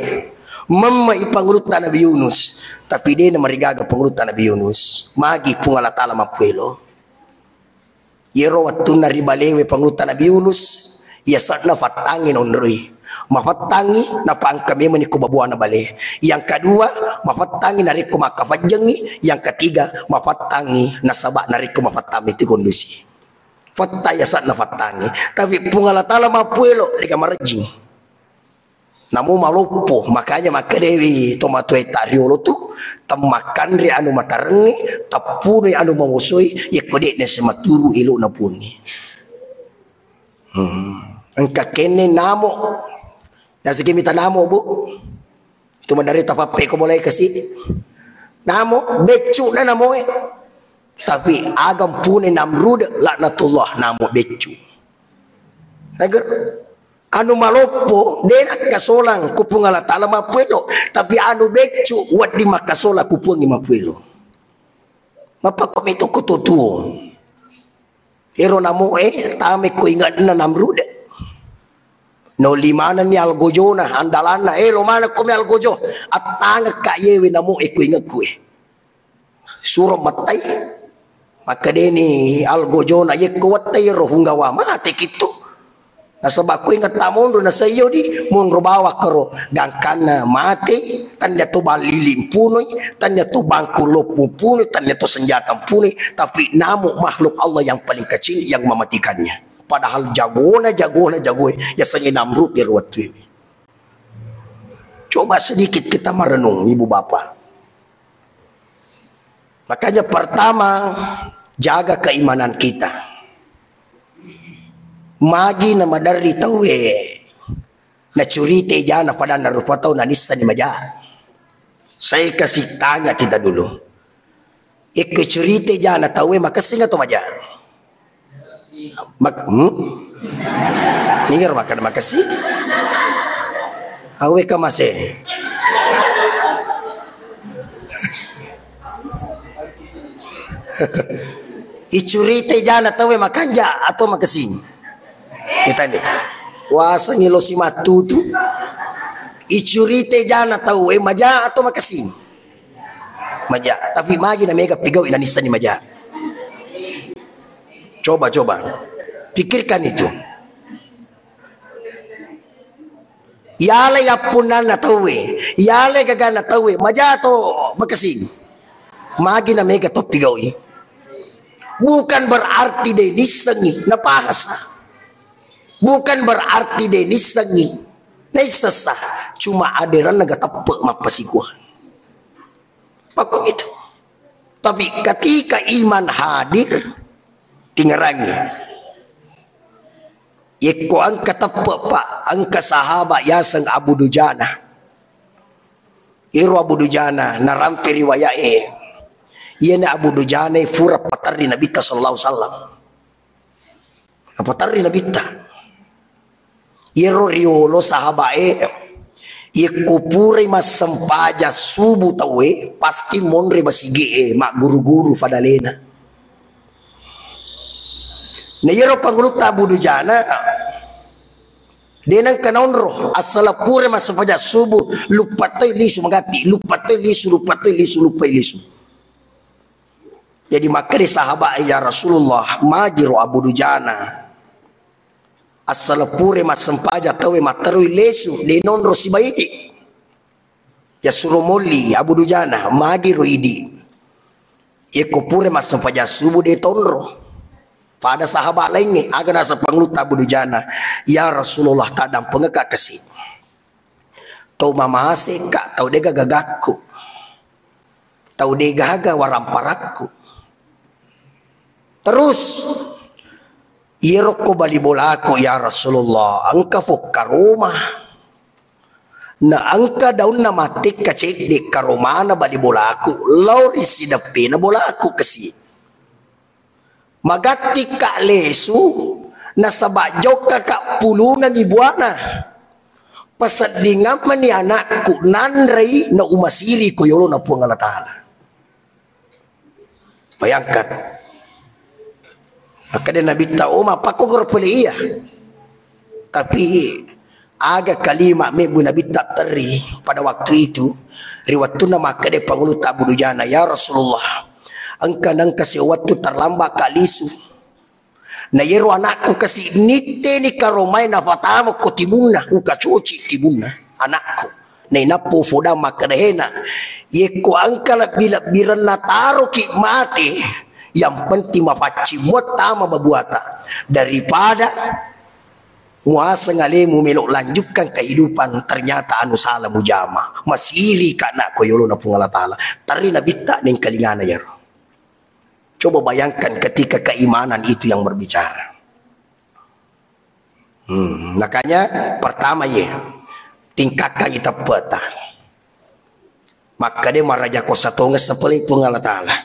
memmai pangulutta Nabi Yunus. Tapi dena marigaga pangulutta Nabi Yunus. Magi Puang Allah Ta'ala mappuelo. Yero wettunna ri balewe pangulutta Nabi Yunus, yase'na fattangi naonroi. Mafettangi napangka memeni ko babuana bale. Yang kedua, mafettangi narekko makkafajjengi. Yang ketiga, mafettangi nasaba narekko mafettangi tu kondusi. Fetta yase'na fattangi. Tapi Puang Allah Ta'ala mappuelo, dega marejjing. Namo maloppo, makanya makkedewi tomatoatta riolo tu, temmakkanre anu matarengnge, tappunoi anu mawosoi, yekko de'na sematuru elona puni. Hmm. Engka kenne namo. Nasiki mita namo, Bu. Tu maderri tapappe ko bolai kasi. Namo, beccu na namoe. Tapi agam pune Namrud, laknatullah, namo beccu. Agar anu maloppo, de nakkasolang ku Puang Allah Ta'ala mappuelo, tapi anu beccu, wedding makkasolang ku Puang mappuelo. Mapakko mito ko to tuo. Ero namo e, tame ko ingatna Namrud. No limanenni algojona, andalanna, eh, lo maneng ko mi algojo. Attangekka yewe namo e ko ingekku e. Suro mattai. Makkedeni algojona, yekko wettai ro hunggawa mate kittu. Nasaba ko ingetta monro nasaiyo di monro bawa kero gangkanna mate, tania to ballili mpunoi, tania to bangku loppo mpunoi, tania to senjata mpunoi, tapi namo makhluk Allah yang paling kecil yang mematikannya. Padahal jagona, jagona, jagoe, yasengnge Namrud di ro wettu. Coba sedikit kita merenung, Ibu Bapak. Makanya pertama, jaga keimanan kita. Magi na maderri tauwe, na curite jana padanna rupa tau na nissani maja. Saya kasih tanya kita dulu. Ikko curite jana tauwe makessing atau maja? Mak-, hmm? Inggir makan makessing. Awe kamase. Icurita jana tauwe makanja atau makessing? Itande. Wasengngi lo simattutu. Icurita jana tauwe maja atau makessing? Maja. Tapi magi na mega pigau ina nissenni maja. Coba, coba. Pikirkan itu. Yalai appunnanna tauwe, yalai gagana tauwe, maja to makessing. Magi na mega to pigaui. Bukan berarti de nissengi napahasa. Bukan berarti de nissengi naissessa. Cuma aderanna ga teppe mappasikua. Pakko itu. Tapi ketika iman hadir, tingerangi. Yekko engka teppe, Pak, engka sahaba yaseng Abu Dujana. Iro Abu Dujana narampe riwayat e. Iyana Abu Dujana fura paterri Nabitta sallallahu alaihi wasallam. Napaterri Nabitta. Iyaro riolo sahabae, yekko purai massempajang subuh tauwe, pasti monri masigi e, magguru-guru fadalena. Na iyaro pangulutta Abu Dujana, de nengka naonro, assala purai massempajang subuh, luppa toi lisu magatti, luppa toi lisu, luppa toi lisu, luppa lisu. Jadi makkeda sahaba, "Ya Rasulullah, magiro Abu Dujana. Assala pure massempajang tauwe matterui lesu, de nonro sibawa idi." Yasuro molli Abu Dujana, magiro idi. Yekko pure massempajang subuh de tonro. Pada sahaba laingnge, aga naseng pangulutta Abu Dujana, "Ya Rasulullah, taddampengekka kasi. Tau mamasekka, tau dega gagakku. Tau degaga waramparakku." Terus, "Iyerokko bali bolaku, ya Rasulullah, engka fokka roma. Na engka daunna mattekka cedde karomana bali bolaku, lao ri sideppena bolaku kasi. Magattikka lesu, nasaba jokkaka pulungengngi buana. Paseddingeng mani anakku nanrei na umasiri ko yolona Puang Allah Ta'ala." Bayangkan. Makkeda Nabitta, "Oh, mappakkogoro pole iya." Tapi aga kalima mebbu Nabitta terri pada waktu itu, ri wettunna makkeda pangulutta Abu Dujana, "Ya Rasulullah, engka nengka sewettu terlambat ka lisu. Na yero anakku kasi nitteni karomai nafatama ko timunna, ukacoci timunna anakku. Nainappo fodang makkedahena, yekko engka lebbi-lebbirenna taroki mate, yang penting mapaccimmuang tama babuata daripada muaseng alemu melo lanjutkan kehidupan, ternyata anu salah mujama, masiri ka anakku yolona Puang Allah Ta'ala." Terri Nabitta nengkalingana yero. Coba bayangkan ketika keimanan itu yang berbicara. Hmm, makanya pertama ye, tingkatkan ita peta. Makkeda maraja kosa tongeng sapale Puang Allah Ta'ala.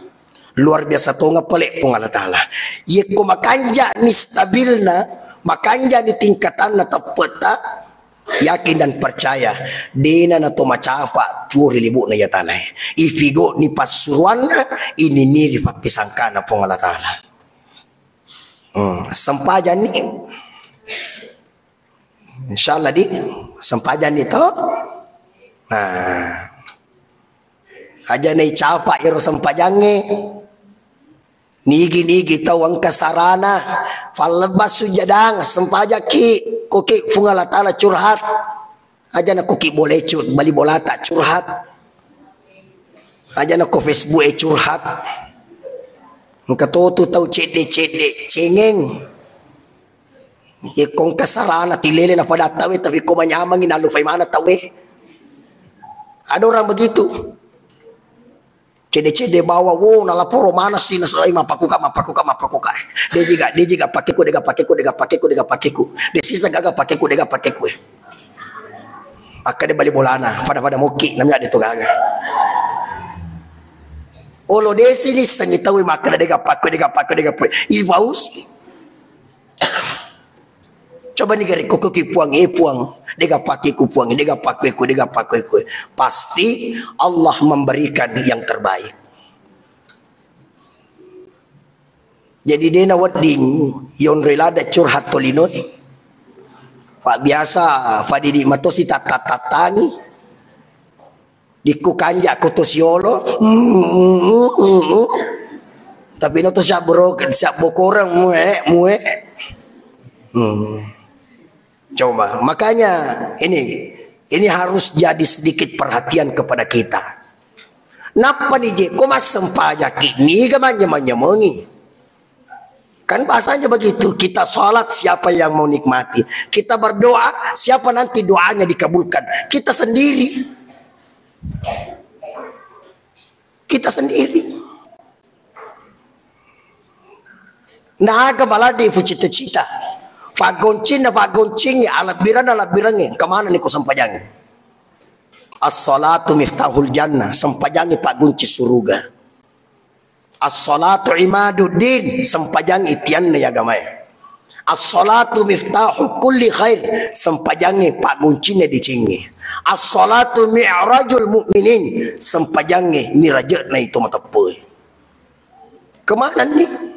Luar biasa tongeng pale Puang Allah Ta'ala. Yekko makanjani stabilna, makanjani tingkatanna teppeta, yakin dan percaya, dena nato macafa tuo ri libu'na iya tanae. Ifigoni passuruanna, ininiri pappisangkana Puang Allah Ta'ala. Hmm, sempajanni. Insyaallah di sempajanni to. Nah. Aja naicafa ero sempajangnge. Nigi-nigi tau engka sarana, fallebba sujadang, sempajakki, koki Puang Allah Ta'ala curhat. Aja na koki bolecut, bali bolata curhat. Aja na ko Facebook e curhat. Engka totu tau cedde-cedde, cengeng. Yekko engka sarana tilele na pada tauwe, tapi ko manyamangi nalufai mana tauwe. Ada orang begitu. Cedde-cedde bawa, wo, nalaporo manassi, nasalai mappakuka, mappakuka, mappakuka. Dejiga, dejiga pakeku, dega pakeku, dega pakeku, dega pakeku. Desisa gaga pakeku, dega pakeku. Makkeda bali bolana, pada-pada mokki, namanya de to gaga. Olo desi ni sengi tawi makkeda dega pakeku, dega pakeku, dega pakeku. Ibausi. Coba ni gare ko, ko ki Puang, eh Puang, dega pake ku Puang, dega pake ku, dega pake ku. Pasti Allah memberikan yang terbaik. Jadi dena wedding yonroi lada curhat tolino. Pak biasa fadidi matosi tatta-tattangi. Dikku kanja ko to siolo. Tapi no to siabboro-, siabbokoreng mue, mue. Hmm. Coba, makanya ini, ini harus jadi sedikit perhatian kepada kita. Nappa ni je, ko massempajaki, niga manyameng-nyamengi. Kan bahasanya begitu, kita sholat siapa yang mau nikmati? Kita berdoa, siapa nanti doanya dikabulkan? Kita sendiri. Kita sendiri. Naga maladde fu cita-cita. Faggoncinna faggoncingi, alabbiranna alabbirangi, kemana ni ko sempajangi? As-salatu miftahul jannah, sempajangi paggunci suruga. As-salatu imaduddin, sempajangi tianna agamae. As-salatu miftahu kulli khair, sempajangnge pagguncinna decengnge. As-salatu mi'rajul mu'minin, sempajangnge miraje'na itu mateppewe. Kemananni?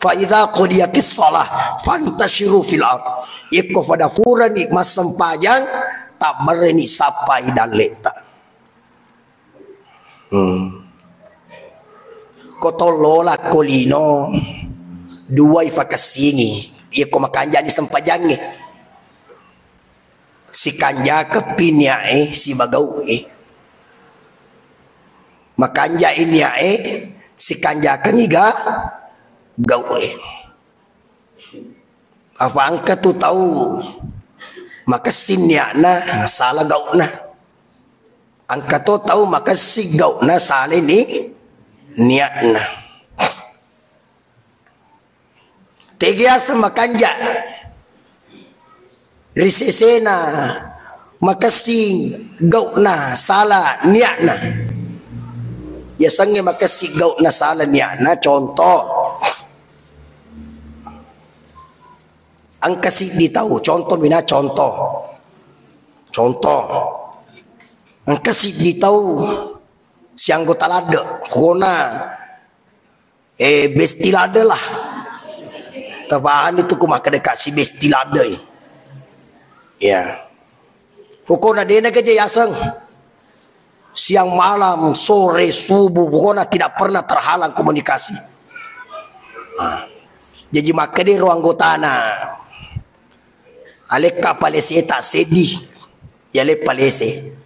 Fa idza qudiyatis shalah fantashiru fil ard. Iko pada furani massempajang, tabbarreni sappai dalleta. Hmm. Ko tollola ko lino, duai fakessingi. Iya ko makanjani sempajangnge. Sikanjaka pi niae, siba gau'e. Makanjai niae, sikanjakangi ga, gau'e. Apa engka tu tau makessing niatna, sala gau'na. Engka to tau makessing gau'na, sala ni niatna. Tegi aseng makanja ri sesena makessing gau'na, sala niatna. Yasengnge makessing gau'na, sala niatna, contoh. Engka siddi tau, contoh mina, contoh. Contoh. Engka siddi tau sianggota ladde, pokona, eh, besti ladde lah. Tapahani tu ku makkeda ka si besti ladde. Ya. Pokona dena gaje yaseng. Siang malam, sore, subuh, pokokna tidak pernah terhalang komunikasi. Ah. Jaji makkeda ro anggotana, alekka palese tak seddi, yale palese.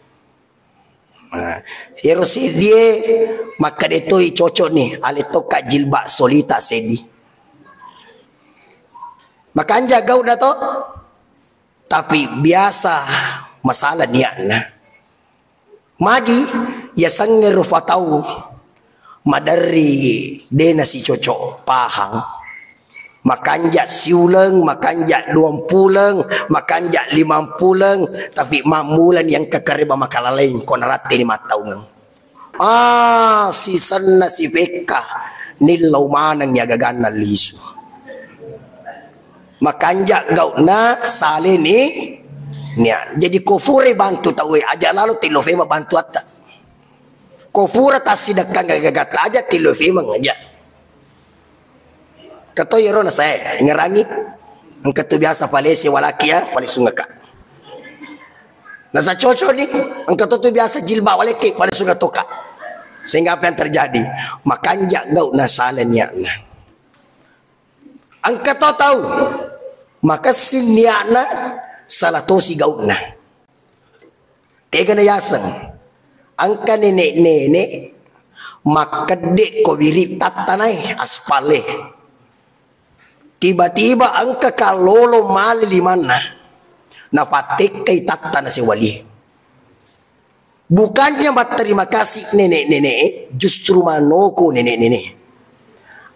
Ah. Ero seddie makkeda toi cocok ni, ale tokka jilbab soli tak seddi. Makanja gau'na to, tapi biasa masalah niatna. Magi yasengnge rupa tau maderri de nasicocok pahang. Makanja siuleng, makanja duampuleng, makanja limampuleng, tapi mammulani engka kareba makalaleng ko naratteni mattaungeng. Ah, sisenna sipekka nillau maneng ya gaganna lisu. Makanja gau'na, saleni niat. Jadi ko fure bantu tauwe, aja lalo tillo fema bantuatta. Ko fura tassidekkang gagatta, aja tillo femeng aja. Kato yero nasae, ingerangi. Engka tu biasa palese walaki ya, palesungaka. Nasa cocok ni, engka to tu biasa jilbab waleke, palesungatoka. Sehingga apa yang terjadi? Makanja gau'na, sala niatna. Engka to tau makessing niatna, sala tosi gau'na. Tegana yaseng, engka nenek-nenek makkedde ko wiri tattanae aspale. Tiba-tiba engka kallolo male limanna, nafattekkai tattana sewalie. Bukannya berterima kasih nenek-nenek, justru manoko nenek-nenek.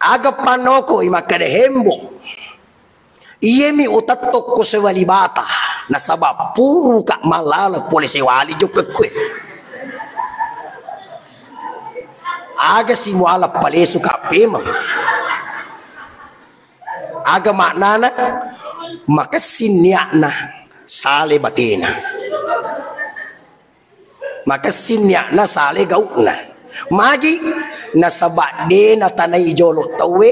Aga panoko i makkeda hembo. Iyemi utettokko sewali bata, nasaba puruka mallala pole sewali jokkekkoe. Aga simuala palesu ka pemeng. Aga maknana? Makessing niatna, sale batena. Makessing niatna, sale gau'na. Magi? Nasaba de natanai jolo tauwe,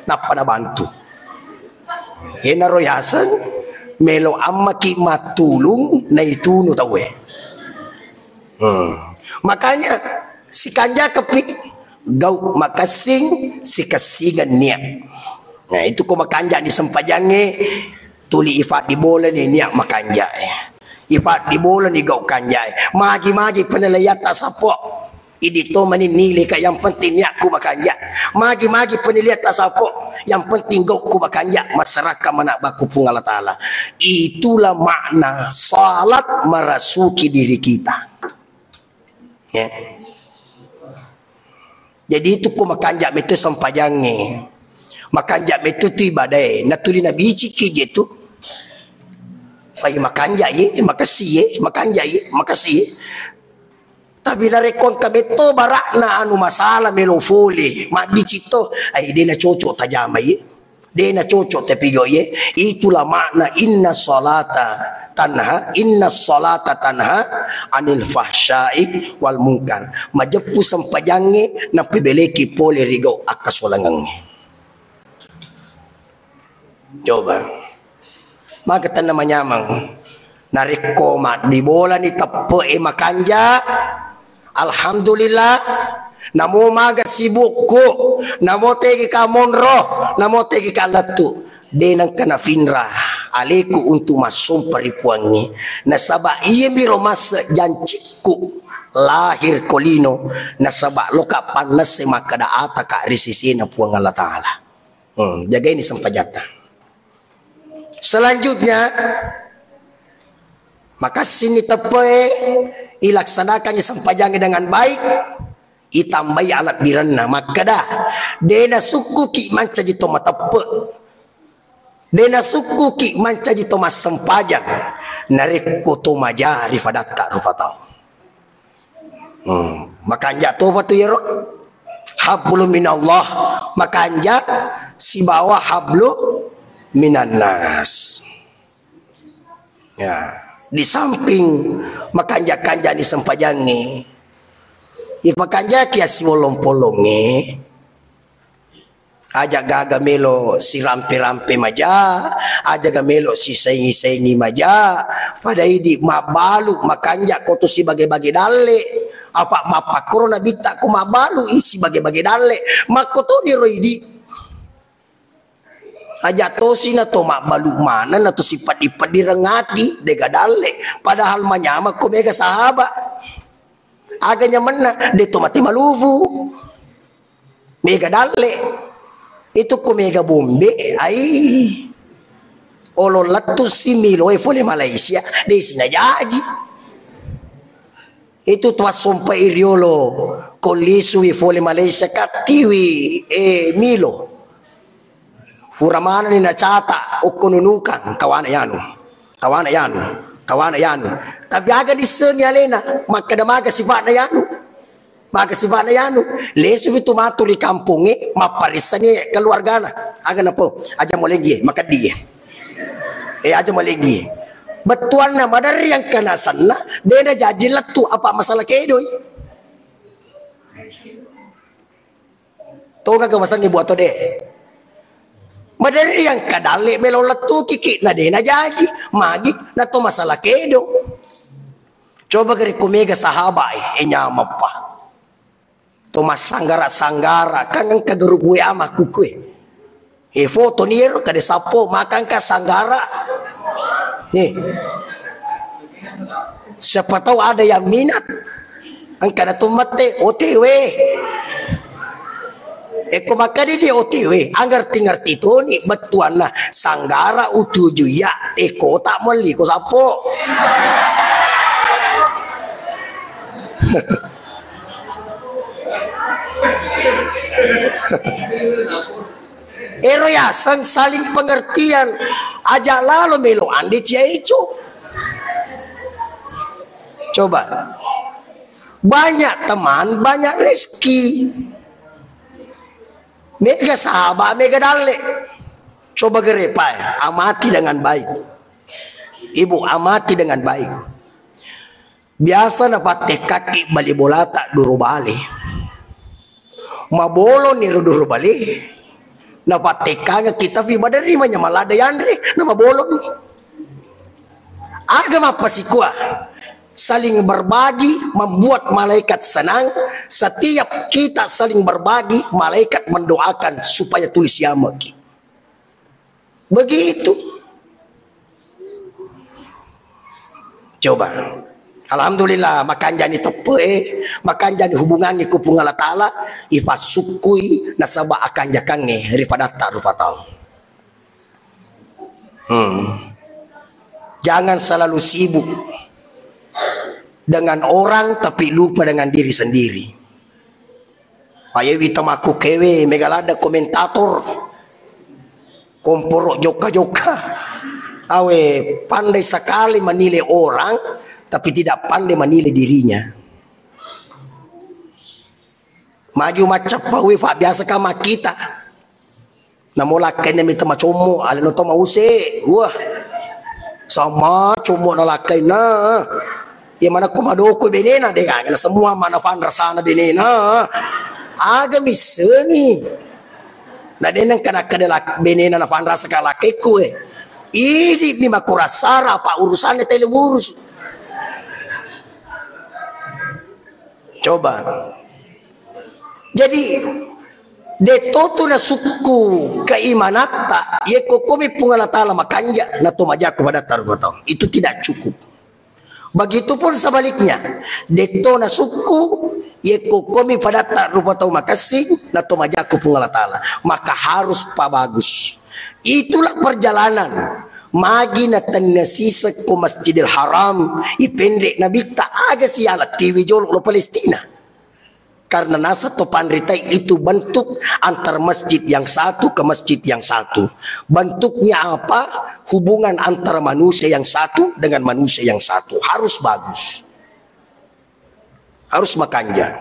nappa nabantu. Iyanaro yaseng melo ammaki mattulung naitunu tauwe. Hmm. Makanya, sikanjakepi gau makessing, sikessingeng niat. Nah, itu ko makanja ni sempajangnge, tuli ifaddibolani niat makanja e. Ifaddibolani gau kanja e. Magi-magi penilaiatta sappo. Idi to mani nilai ka, yang penting niatku makanja. Magi-magi penilaiatta sappo, yang penting gauku makanja, masyarakat manabbaku Puang Allah Ta'ala. Itulah makna salat merasuki diri kita. Ya. Jadi itu ko makanja metu sempajangnge. Makanja metu tu ibadae. Natuli nabiciki je tu. Pai makanja ye, makasih ye, makanja ye, makasih ye. Tapi narekko engka metto barakna anu masalah melo fole, mabbicik to, ai de nacocok tajama ye. De nacocok tapigau ye. Itulah makna inna salata tanha, inna salata tanha anil fahsyai wal munkar. Majeppu sempajangnge napibeleki pole rigau akkasolangengnge. Coba. Maka tenna manyameng. Narekko maddibolani teppe'e makanja, alhamdulillah. Namo maga sibukku, namo tegi ka monro, namo tegi ka lettu. De nengka nafinra aleku untuk massompa ri Puangnge. Nasaba iyemiro masse jancikku lahir ko lino, nasaba loka pannesse makkeda ataka ri sesena Puang Allah Ta'ala. Hmm, jagaini sempajatta. Selanjutnya, makassinni teppe'e, ilaksanakangngi sempajangnge dengan baik, itambai alebbirenna. Makkeda, de nasukkuki mancaji to mateppe, de nasukkuki mancaji to massempajang, narekko to maja ri fadatta rupa tau. Hmm, makanja topa tu yero. Hablum minallah, makanja sibawa hablu minannas. Ya, di samping makanja-kanja ni sempajangnge, ipakanjaki assiwollong-pollongnge. Aja gaga melo sirampe-rampe maja, aja ga melo sisaingi-saingi maja, pada idi mabbalu makanja ko tu sibage-bage dalle, apa mappakkoro nabitta ko mabbalu i sibage-bage dalle, makkotoni ro idi. Aja tosi na to mabbalu maneng na to sipeddi-peddi rengati, dega dalle, padahal manyameng ko mega sahaba. Aga nyamenna, de to mate malufu. Mega dalle. Itu ko mega bombe, ai. Olo lettu si Milo e fole Malaysia, de si najaji. Itu tuassompa i riolo, ko lisui fole Malaysia kattiwi, eh, Milo. Fura manenni nacata okko nunukang, tawana yanu. Tawana yanu. Tawana yanu. Tapi aga nissengi alena, makkeda maga sifa'na yanu. Maga sifa'na yanu. Lesupi tu matu ri kampongnge, mapparissangi keluargana. Aga napo, aja molengi, makeddi. Eh, aja molengi. Bettuanna maderri engka nasenna, de najaji lettu apa masalah kedoi. Tonga ke masenni buat to de. Maderri yang kadalle melo lettu kiki na de najaji, magi na to masalah kedo. Coba gere ko mega sahaba e, e nyamappa. To massanggara-sanggara, kan engka grup W A makkukue. Eh, foto ni ero kade sappo makangka sanggara. Eh. Siapa tahu ada yang minat. Engka na to mette O T W. Eko makkadi di O T W, angerti-ngerti toni bettuanna sanggara utuju iya, eh, kota melli ko sappo. Ero yaseng saling pengertian. Aja lalo melo ande cia eco. Coba. Banyak teman, banyak rezeki. Mega sahaba, mega dalle. To bagerepae, amati dengan baik. Ibu, amati dengan baik. Biasa napattekkakki bali bolata duru bale. Maboloni ro duru bale. Napattekkangekki tapi maderri manyamala de yanre, namaboloni. Aga mappasikua, saling berbagi membuat malaikat senang. Setiap kita saling berbagi, malaikat mendoakan supaya tuli siamekki. Begitu. Coba. Alhamdulillah, makanjani teppe, makanjani hubungangngi ku Puang Allah Ta'ala, ipassukkui nasaba akanjakangnge ri padatta rupa tau. Hmm. Jangan selalu sibuk dengan orang tapi lupa dengan diri sendiri. Ayewi tamakku kewe mega ladda komentator. Komporo jokka-jokka. Awe, pandai sekali menilai orang, tapi tidak pandai menilai dirinya. Maju maccappa, wi, fa biasa ka makkita. Namo lakkainna mita macommo, alena to mause. Wah. Sama commo na lakkainna. Iya manakku madoko benena de, na semua mana panrasana benena. Aga missengi. Na de nengka nakkeda lak-, benena na panrasa ka lakkaikku, eh. Idi mi makurasara apa urusannya tele urus. Coba. Jadi, detto tu nasukku keimanatta, yekko komi Puang Allah Ta'ala makanja, na to majaku padatta rupa tau. Itu tidak cukup. Begitupun sebaliknya, detto nasukku, yekko komi padatta rupa tau makessing, na to majaku Puang Allah Ta'ala. Maka harus pabagus. Itulah perjalanan. Magi na tennia siseng ko Masjidil Haram, ipenre Nabitta aga siala tiwi jolo lo Palestina. Karena naseng to panritai itu bentuk antar masjid yang satu ke masjid yang satu. Bentuknya apa? Hubungan antara manusia yang satu dengan manusia yang satu. Harus bagus. Harus makanja.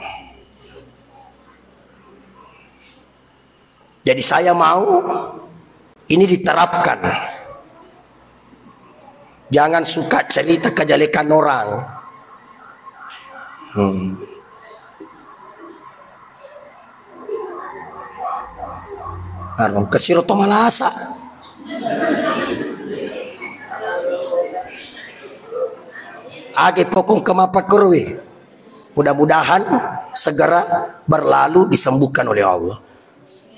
Jadi saya mau ini diterapkan. Jangan suka cerita kejelekan orang. Hmm. Anu, kesiro to malasa. Age pokong kemapa kerui. Mudah-mudahan segera berlalu disembuhkan oleh Allah.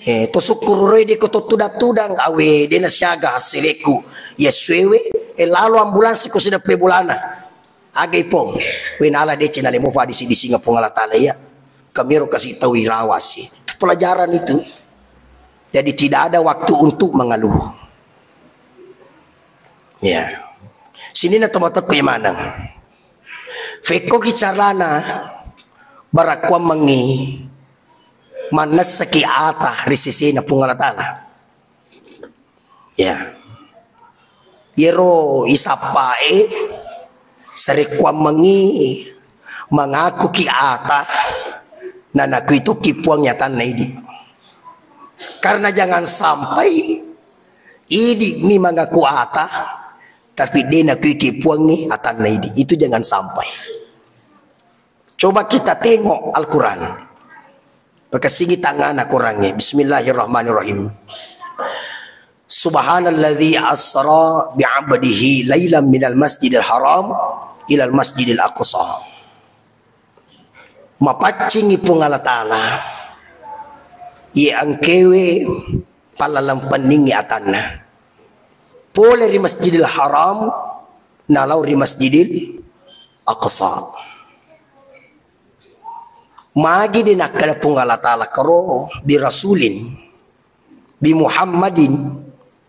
Eh, to sukkururoi de ko to tudang-tudang, awe, de na siaga hasilku. Ya suewe, eh, lalo ambulans ko sideppe bulana. Aga ipong, we nala deceng nalemo padisi-disingeng Puang Allah Ta'ala iya. Kamiro kasih tahu irawasi. Pelajaran itu. Jadi tidak ada waktu untuk mengeluh. Ya. Sini na tomatekku maneng. Fekko ki carana barakkuammengngi mannessaki ata ri sesena Puang Allah Ta'ala. Ya. Yero isappae sarekkuammengngi mangakuki ata nanakui tokki Puang atanna idi. Karena jangan sampai idi mi mangaku ata tapi de nakuiki Puangngi atanna idi. Itu jangan sampai. Coba kita tengok Al-Quran. Pakessingi tangngana Qurangnge. Bismillahirrahmanirrahim. Subhanalladzi asra bi'abdihi lailam minal masjidil haram ilal masjidil aqsa. Mapaccingi Puang Allah Ta'ala. Iye engkewe pallalempenningi atanna. Pole ri Masjidil Haram, nalau ri Masjidil Aqsa. Magi de nakkeda Puang Allah Ta'ala karo bi rasulin, bi Muhammadin,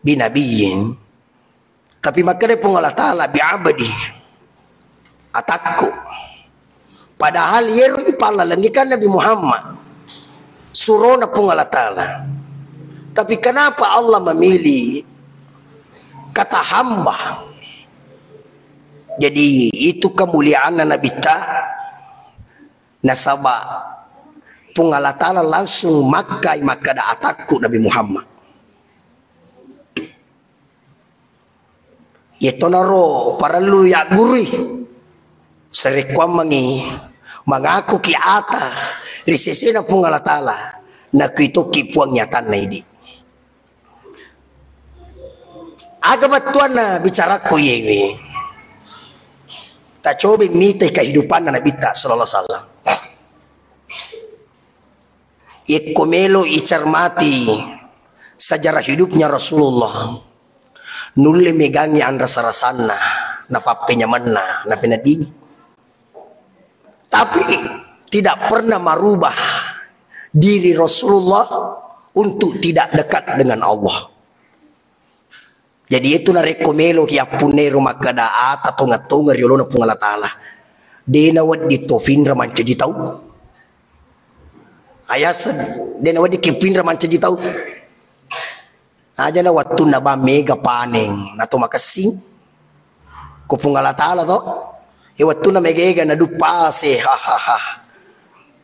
bi nabiyyin. Tapi makkeda Puang Allah Ta'ala, bi abdi, atakku. Padahal yero ipallalengi kan Nabi Muhammad. Surona Puang Allah Ta'ala. Tapi kenapa Allah memilih kata hamba? Jadi itu kemuliaan Nabi ta nasaba Puang Allah Ta'ala langsung makkai makkeda atakku Nabi Muhammad. Iyatonaro parellu yaggurui. Sarekkuammengngi mangakuki ata ri sesena Puang Allah Ta'ala, nakuitokki Puang atanna idi. Aga bettuanna bicarakku iyewe? Tacobai mitai kehidupanna Nabitta sallallahu alaihi wasallam. Yekko melo icermati sejarah hidupnya Rasulullah, nulle megangi anrasa-rasanna, napappenyamenna, napeneddingi. Tapi tidak pernah merubah diri Rasulullah untuk tidak dekat dengan Allah. Jadi, itu narekko meloki appunnai ro makkeda ata tongeng-tongeng ri olona Puang Allah Ta'ala, de nawedding to pinra mancaji tau. Ayaseng, de nawedding ki pinra mancaji tau. Ajana wettunna bang mega paneng, nato makessing. Ko Puang Allah Ta'ala to, e wettunna mega-ega naduppa ase, hahaha.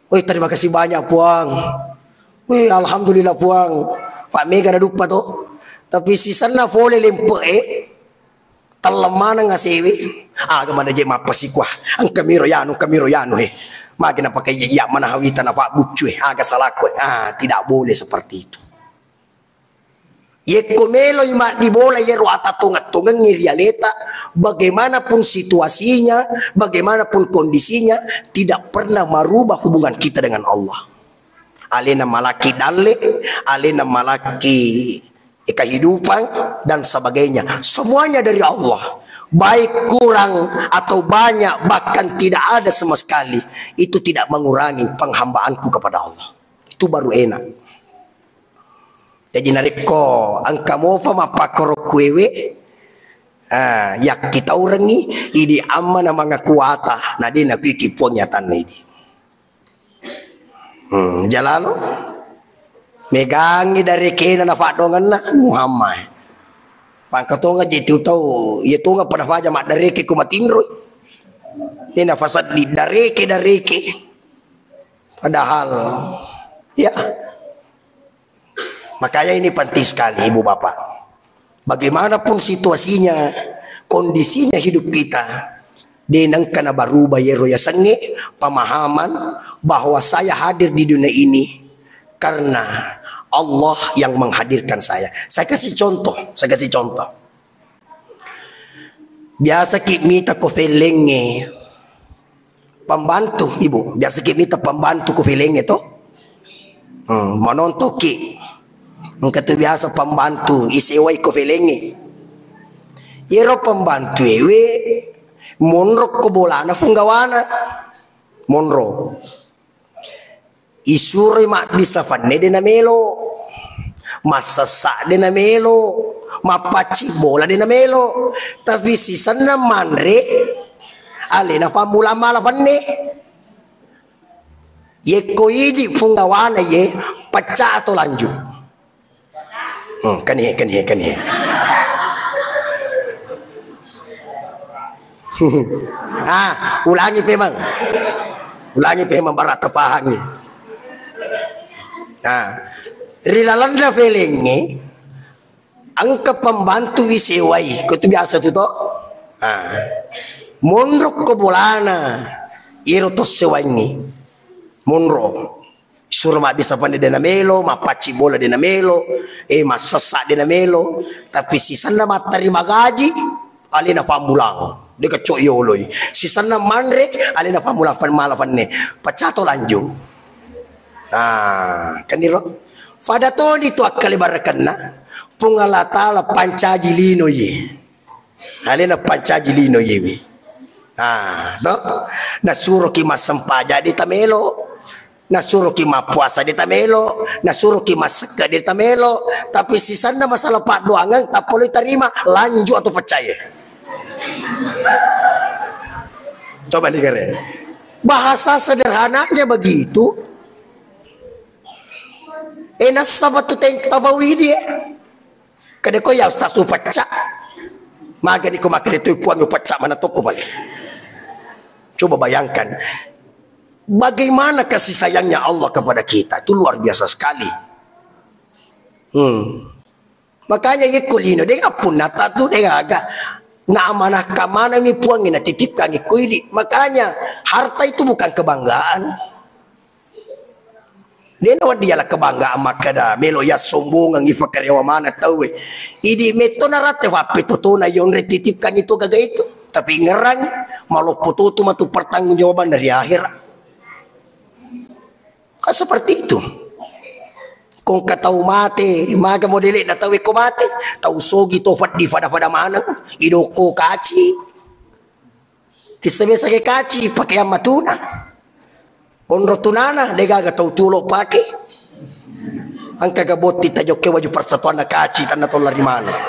Woi, terima kasih banyak, Puang. Wih, alhamdulillah, Puang. Pak mega naduppa to. Tapi sisenna pole lempe e, telleng maneng asewe. Aga mana je mappasikua. Engka miro yanu, engka miro yanu he. Magi napakai ya mana hawita na Pak buccu e. Aga salaku e. Ah, tidak boleh seperti itu. Yekko meloi maddibola yero ata tongeng-tongengnge ri aleta, bagaimanapun situasinya, bagaimanapun kondisinya, tidak pernah merubah hubungan kita dengan Allah. Alena malaki dalle, alena malaki kehidupan, dan sebagainya. Semuanya dari Allah. Baik kurang atau banyak, bahkan tidak ada sama sekali, itu tidak mengurangi penghambaanku kepada Allah. Itu baru enak. Jaji narekko engka mopa mappakkorokkuewe, ah, yakkitaurengngi, idi amma na mangaku ata, na de nakuiki Puang atanna idi. Hmm, jalalo. Megangi darekena na faddongenna Muhammad. Pangka tonga je tu tau, ye tonga pada faja maddareke ko matinroi. Ini fasaddi dareke, dareke. Padahal, ya. Makanya ini penting sekali, Ibu Bapak. Bagaimanapun situasinya, kondisinya hidup kita, de nengka nabarubah yero yasengnge pemahaman bahwa saya hadir di dunia ini karena Allah yang menghadirkan saya. Saya kasih contoh, saya kasih contoh. Biasaki mita ko fellengnge pembantu, Ibu. Biasaki mita pembantu ko fellengnge to? Hmm, manontoki. Engka tu biasa pembantu isewai ko fellengnge. Yero pembantu ewe monro ko bolana punggawana. Monro. Isuroi mabbissa fenne de namelo, massessa de namelo, mappacci bola de namelo, tapi sisenna manre alena pammulang mala fenne. Yekko idi punggawana ye, pecca to lanjut. Hmm, kanihe, kanihe, kanihe. Ah, ulangi pemang. Ulangi pemang, bara tapahangi. Ah, ri lalenna fellengnge engka pembantu wisewai, ko tu biasa tu to. Ah, monro ko bolana, iro to sewaingngi. Monro. Suro mabbissa fenne de namelo, mappacci bola de namelo, eh, massessa de namelo, tapi sisenna mattarima gaji, alena pammulang, de kecco yoloi. Sisenna manre, alena pammulang fan-, mala fenne. Pecca to lanjut. Ah, keniro. Pada toni tu akkale barakenna, Puang Allah Ta'ala pancaji lino ye. Alena pancaji lino yewi. Ah, to? Nasuroki massempajang de tamelo. Nasuroki mappuasa de tamelo. Nasuroki massekke de tamelo. Tapi sisenna masalah paddoangeng, tappaloi tarima, lanjut atau percaya. Coba digere. Bahasa sederhananya begitu. Eh, nasaba tu teng-, tabawi dia. Kada ko ya Ustaz upacca. Magani ko makkeda tu Puang upacca mana toko bale. Coba bayangkan, bagaimana kasih sayangnya Allah kepada kita. Itu luar biasa sekali. Hmm. Makanya yekko lino, de appunnata tu de aga. Naamanahkan manengmi Puangnge, natitipkangngi ko idi. Makanya, harta itu bukan kebanggaan. De' nawedding yala kebanggaan makkeda melo yassombongengngi, ifakkariawa maneng tauwe. Idi metto naratte fappetotona yonre titipkan itu gaga itu. Tapi ngerang maloppo totu matu pertanggungjawabanna ri akhirat. Kan seperti itu. Ko engka tau mate, maga modele'na tauwe ko mate? Tau sogi to peddi fada-fada maneng, idoko kaci. Tissabesa ke kaci pakeang matuna. Onro tunana, degaga tau tulo pake. Engka ga botti tajokke waju persatuanna kaci, tanna tolla ri maneng.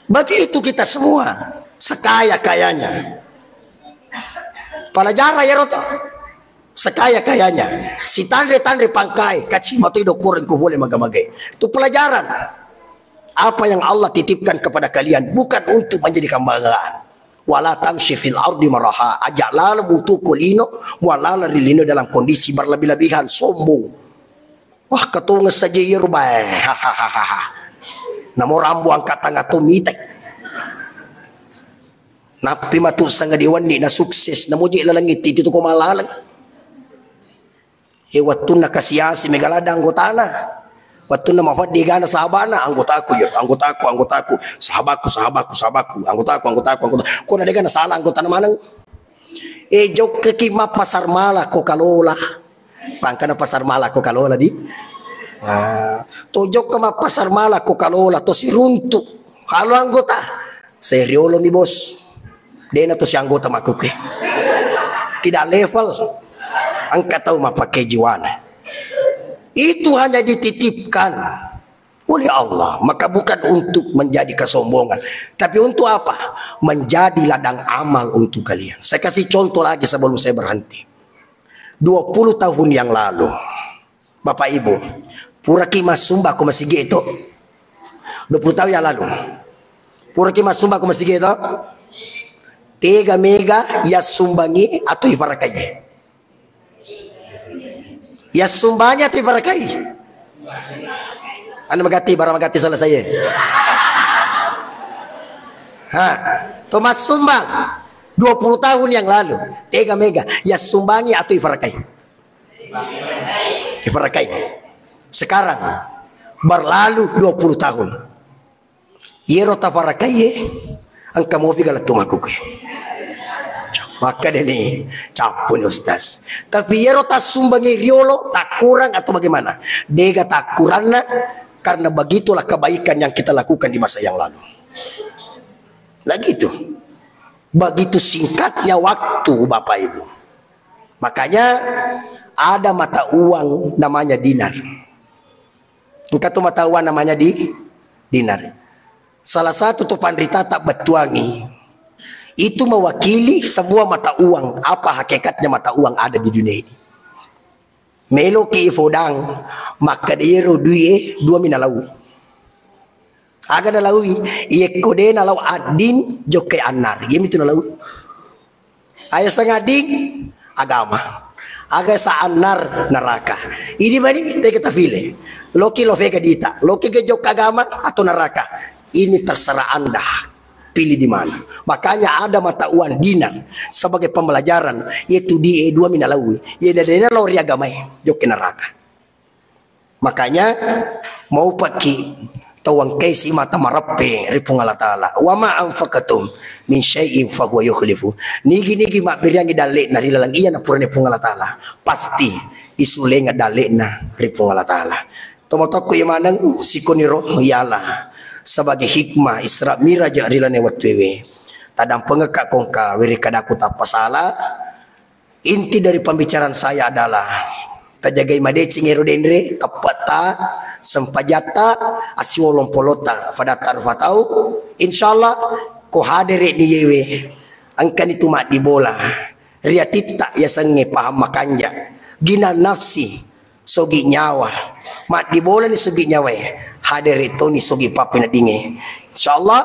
Begitu kita semua, sekaya-kayanya. Pelajaran ya, Roto. Sekaya-kayanya. Sitanre-tanre pangkae, kaci matoi dokkoreng ko pole maga-magai. Itu pelajaran. Apa yang Allah titipkan kepada kalian bukan untuk menjadi kebanggaan. Wala tamshi fil ardi maraha. Aja laleng mutu ko lino, mualala ri lino dalam kondisi berlebih-lebihan, sombong. Wah, katongeng saja iya rubae. Hahaha. Namo rambu angkat tangan to mitai. Nappi matu sanga diwenni na sukses, namoje laleng itu, itu ko malaleng. E, wettunna kasiasi mega ladang anggotana. Wettunna mafeddi gana sahabana, anggotaku jo, anggotaku, anggotaku, sahabaku, sahabaku, sahabaku, anggotaku, anggotaku, anggotaku. Ko na dega na salah anggotana maneng. E, jokkaki mappasar mala ko kalola. Pangkana pasar mala ko kalola di. Ah, to jokka mappasar mala ko kalola, to siruntu. Halo anggota. Seriolo mi, Bos. Dena to si anggota makkukue. Tidak level. Engka tau mappake jiwana. Itu hanya dititipkan oleh Allah. Maka bukan untuk menjadi kesombongan. Tapi untuk apa? Menjadi ladang amal untuk kalian. Saya kasih contoh lagi sebelum saya berhenti. Dua puluh tahun yang lalu, Bapak Ibu, puraki massumba ko masigi itu. Dua puluh tahun yang lalu. Puraki massumba ko masigi itu. Tega mega yassumbangi atau ifarakai? Yassumbangi atau ifarakai? Anu magatti, barang magatti selesai. Ha, to massumbang dua puluh tahun yang lalu. Tega mega yassumbangi atau ifarakai? Ifarakai. Sekarang berlalu dua puluh tahun. Yero tafarakaiye, engka mopi galettu makkukue. Makkedeni, cappuni Ustaz. Tapi yero tassumbangi riolo, takkurang atau bagaimana? Dega takkuranna, karena begitulah kebaikan yang kita lakukan di masa yang lalu. Nah gitu. Begitu singkatnya waktu, Bapak Ibu. Makanya ada mata uang namanya dinar. Engka tu mata uang namanya di dinar. Salah satu tu panrita tabbettuangi. Itu mewakili semua mata uang, apa hakikatnya mata uang ada di dunia ini. Meloki ifodang, makkeda iyaro duie dua mi nalau. Aga nalaui, iyekko de nalau addin, jokkai annar. Iyamitu nalaui. Aga sangading, agama. Aga sa annar, neraka. Ini mani tega tafile. Loki lo vega dita. Loki ke jokka agama atau neraka. Ini terserah Anda. Pilih di mana. Makanya ada mata uang dinar sebagai pembelajaran, yaitu di e dua mi nalaui. Ye dena lo ri agamae, jokka neraka. Makanya, maupakki tau engkaisi mata mareppe ri Puang Allah Ta'ala. "Wa ma anfaqtum min syai'in fahuwa yukhlifu." Nigi-nigi mabbiriangngi dalle'na ri laleng iya napurane Puang Allah Ta'ala, pasti isulengeng dalle'na ri Puang Allah Ta'ala. Tomatoakku iya maneng sikoniro yala sebagai hikmah Isra Miraj ri lane wettuewe. Tadampengekka kongka weri kadaku tappasala. Inti dari pembicaraan saya adalah, tajagai madeceng ero denre, teppetta, sempajatta, asiwolong polota, fadatta rufa tau. Insyaallah, ko hadere ni yewe, engkani tu maddi bola. Riatitta yasengnge paham makanja. Gina nafsi, sogi nyawa. Maddi bolani sogi nyawae, hadere toni sogi pappeneddingnge. Insyaallah,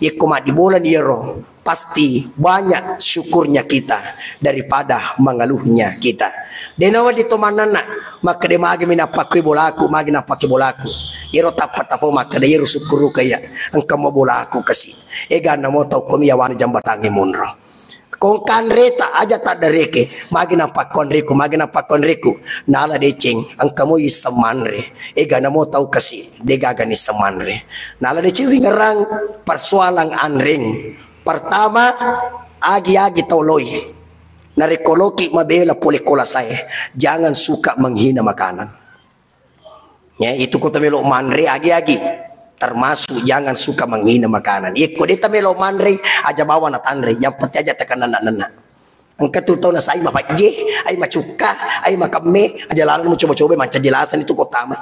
yekko maddi bolani yero, pasti banyak syukurnya kita daripada mengeluhnya kita. De' nawedding to mannanna, makkeda, "Magi mi nappakkoi bolaku, magi nappakkoi bolaku." Iyaro tappa-tappa makkeda, "Iyaro sukkuruka iya, engka mo bolaku kasi." Ega namo tau komi yawana jambatangnge monro. Kongkanreta aja taddareke, "Magi nappakkonreku, magi nappakkonreku." Nala deceng, engka mo isseng manre. Ega namo tau kasi, de' gaga nisseng manre. Nala deceng wingerang persoalan anreng. Pertama, agi-agi tau loi. Narekko loki mabela pole kolasae, jangan suka menghina makanan. Ya, itu ko tamelo manre agi-agi. Termasuk jangan suka menghina makanan. Yekko de' tamelo manre, aja bawa natanre. Yang penting aja tekan nenna-nenna. Engka tu tau nasai mapajje, ai macukka, ai makemme, aja laleng mucoba-coba mancaji laseng itu ko tama.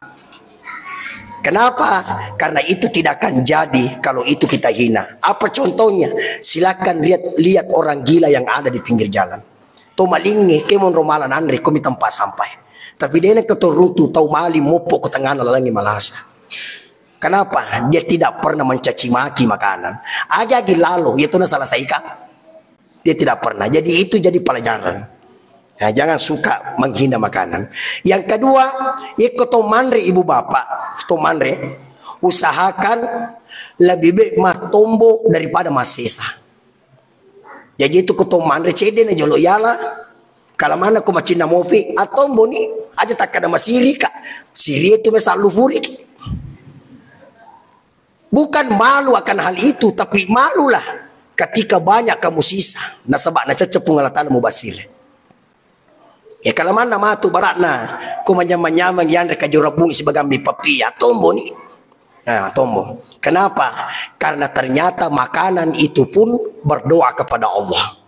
Kenapa? Karena itu tidak akan jadi kalau itu kita hina. Apa contohnya? Silakan lihat, lihat orang gila yang ada di pinggir jalan. To malingnge, ke monro mala nanre, ko mi tempat sampah. Tapi de' nengka to runtu tau maling moppo ko tengana lalengnge malasa. Kenapa? Dia tidak pernah mencaci maki makanan. Agi-agi lalo, iya tu nasalah saikang. Dia tidak pernah. Jadi itu jadi pelajaran. Nah, jangan suka menghina makanan. Yang kedua, iko to manre ibu bapak, to manre, usahakan lebih baik matombo daripada masesa. Jadi itu ko to manre cede na jolo yala. Kalau mana ko macinna mopi, atombo ni aja takkada masiri ka. Siri itu mesa lufuri ki. Bukan malu akan hal itu, tapi malulah ketika banyak kamu sisa. Nasaba nacecce Puang Allah Taala mubasir. Ya, kalau mana matu barakna, ko manyamang-nyamang yanre kajurabung sibagammi papi, ya, tombo ni. Nah, tombo. Kenapa? Karena ternyata makanan itu pun berdoa kepada Allah.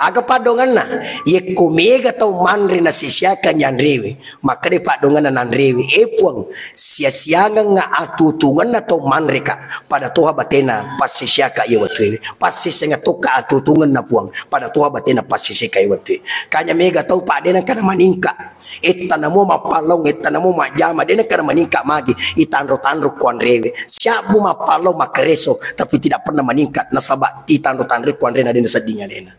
Aga paddongenna, yekko mega tau manre nasisiakan yanrewe, makkeda paddongenna nanrewe, "E Puang, sia-siangengnga atutungenna tau manreka, pada toha batena passisiaka iya wettuewe, passisenga tokka atutungenna Puang, pada toha batena passiseka iya wettue." Kanya mega tau pa de nengka maningka, etta namo mappallaung, etta namo majjama, de nengka maningka magi, itanro-tanro kuanrewe, siabbu mappallaung makkereso, tapi tidak pernah meningkat, nasaba itanro-tanro kuanrena de nasedding alena.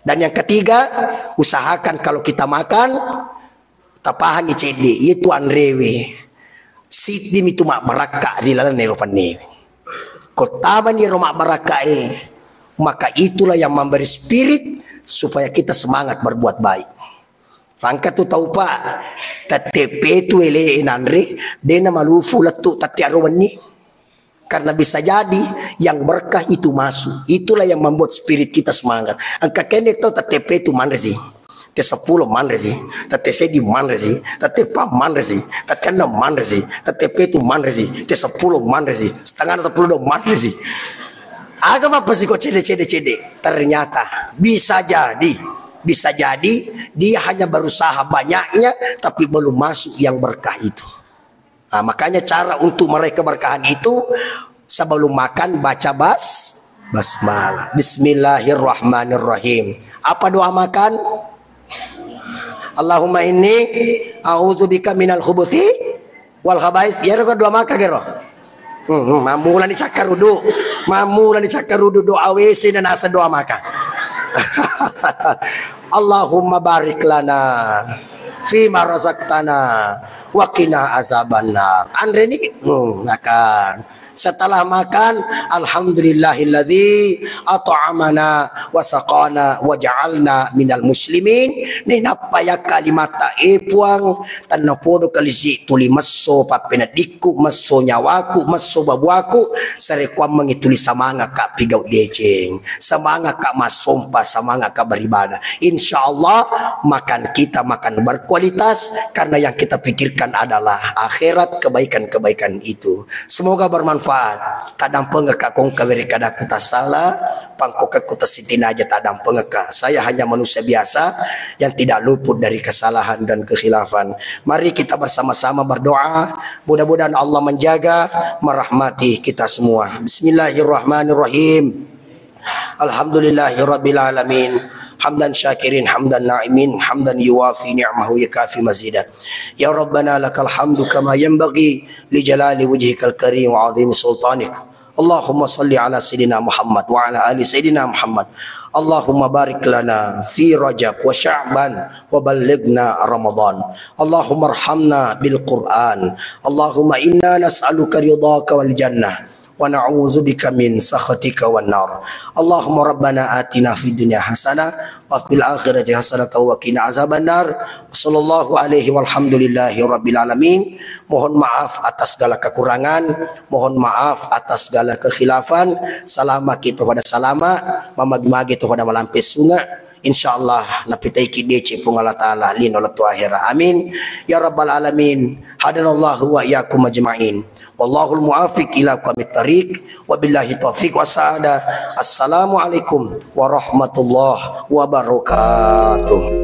Dan yang ketiga, usahakan kalau kita makan, tapahangi cedde, iyatu anrewe. Siddimi tu mabbarakka ri lalenna ero pennewe. Kottamani ero mabbarakkae, maka itulah yang memberi spirit supaya kita semangat berbuat baik. Fangka tu tau pa, tetteppe tu ele nanre, dena malufu lettu tette aro wenni. Karena bisa jadi yang berkah itu masuk. Itulah yang membuat spirit kita semangat. Engka kene to tetteppe tu manre si. Te sepuluh manre si. Tette seddi manre si. Tette pa manre si. Tette enam manre si. Tetteppe tu manre si. Te sepuluh manre si. Setengah sepuluh do manre si. Aga mappasiko cede-cede-cede. Ternyata bisa jadi, bisa jadi dia hanya berusaha banyaknya tapi belum masuk yang berkah itu. Nah, makanya cara untuk meraih keberkahan itu, sebelum makan baca bas basmalah. Bismillahirrahmanirrahim. Apa doa makan? Allahumma inni a'udzubika minal khubuthi wal khabais. Iyaro doa makan kero. Hmm, hmm, mammulani cakkarudu. Mammulani cakkarudu doa W C na nasa doa makan. Allahumma barik lana fima razaqtana wa qina azabannar. Anreni, hmm, makan. Setelah makan, alhamdulillahilladzi at'amana wa saqana wa ja'alna minal muslimin. Nainappa yakkalimata, e Puang, tennapodo kalisi tuli messo pappeneddikku, messo nyawaku, messo babuaku, sarekuammengi tuli samangaka pigau deceng, samangaka massompa, samangaka beribadah. Insya Allah, makan kita makan berkualitas karena yang kita pikirkan adalah akhirat, kebaikan-kebaikan itu. Semoga bermanfaat. Tadampengekka kongka were kadaku tasala, pangkokekku tasitinaja tadampengekka. Saya hanya manusia biasa yang tidak luput dari kesalahan dan kekhilafan. Mari kita bersama-sama berdoa. Mudah-mudahan Allah menjaga, merahmati kita semua. Bismillahirrahmanirrahim. Alhamdulillahirabbil alamin. Hamdan syakirin, hamdan na'imin, hamdan yuwafi ni'mahu yukafi mazida. Ya Rabbana lakal hamdu kama yanbaghi li jalali wajhikal karim wa azimi sultanik. Allahumma salli ala Sayyidina Muhammad wa ala ali Sayyidina Muhammad. Allahumma barik lana fi Rajab wa Sya'ban wa ballighna Ramadan. Allahumma arhamna bil Qur'an. Allahumma inna nas'aluka ridhaka wal jannah wa na'udzubika min sakhatika wan nar. Allahumma rabbana atina fid dunya hasanah wa fil akhirati hasanatan wa qina azabannar. Sallallahu alaihi walhamdulillahi rabbil alamin. Mohon maaf atas segala kekurangan, mohon maaf atas segala kekhilafan. Salama kita pada salama, mamagi-magi tu pada malampe sunga. Insyaallah napitaiki deceng Puang Allah Taala lino lettu ahera. Amin ya rabbal alamin. Hadanallahu wa iyyakum ajma'in. Wallahul muwaffiq ila aqwamit thariq. Wabillahi taufiq wassaada. Assalamualaikum warahmatullahi wabarakatuh.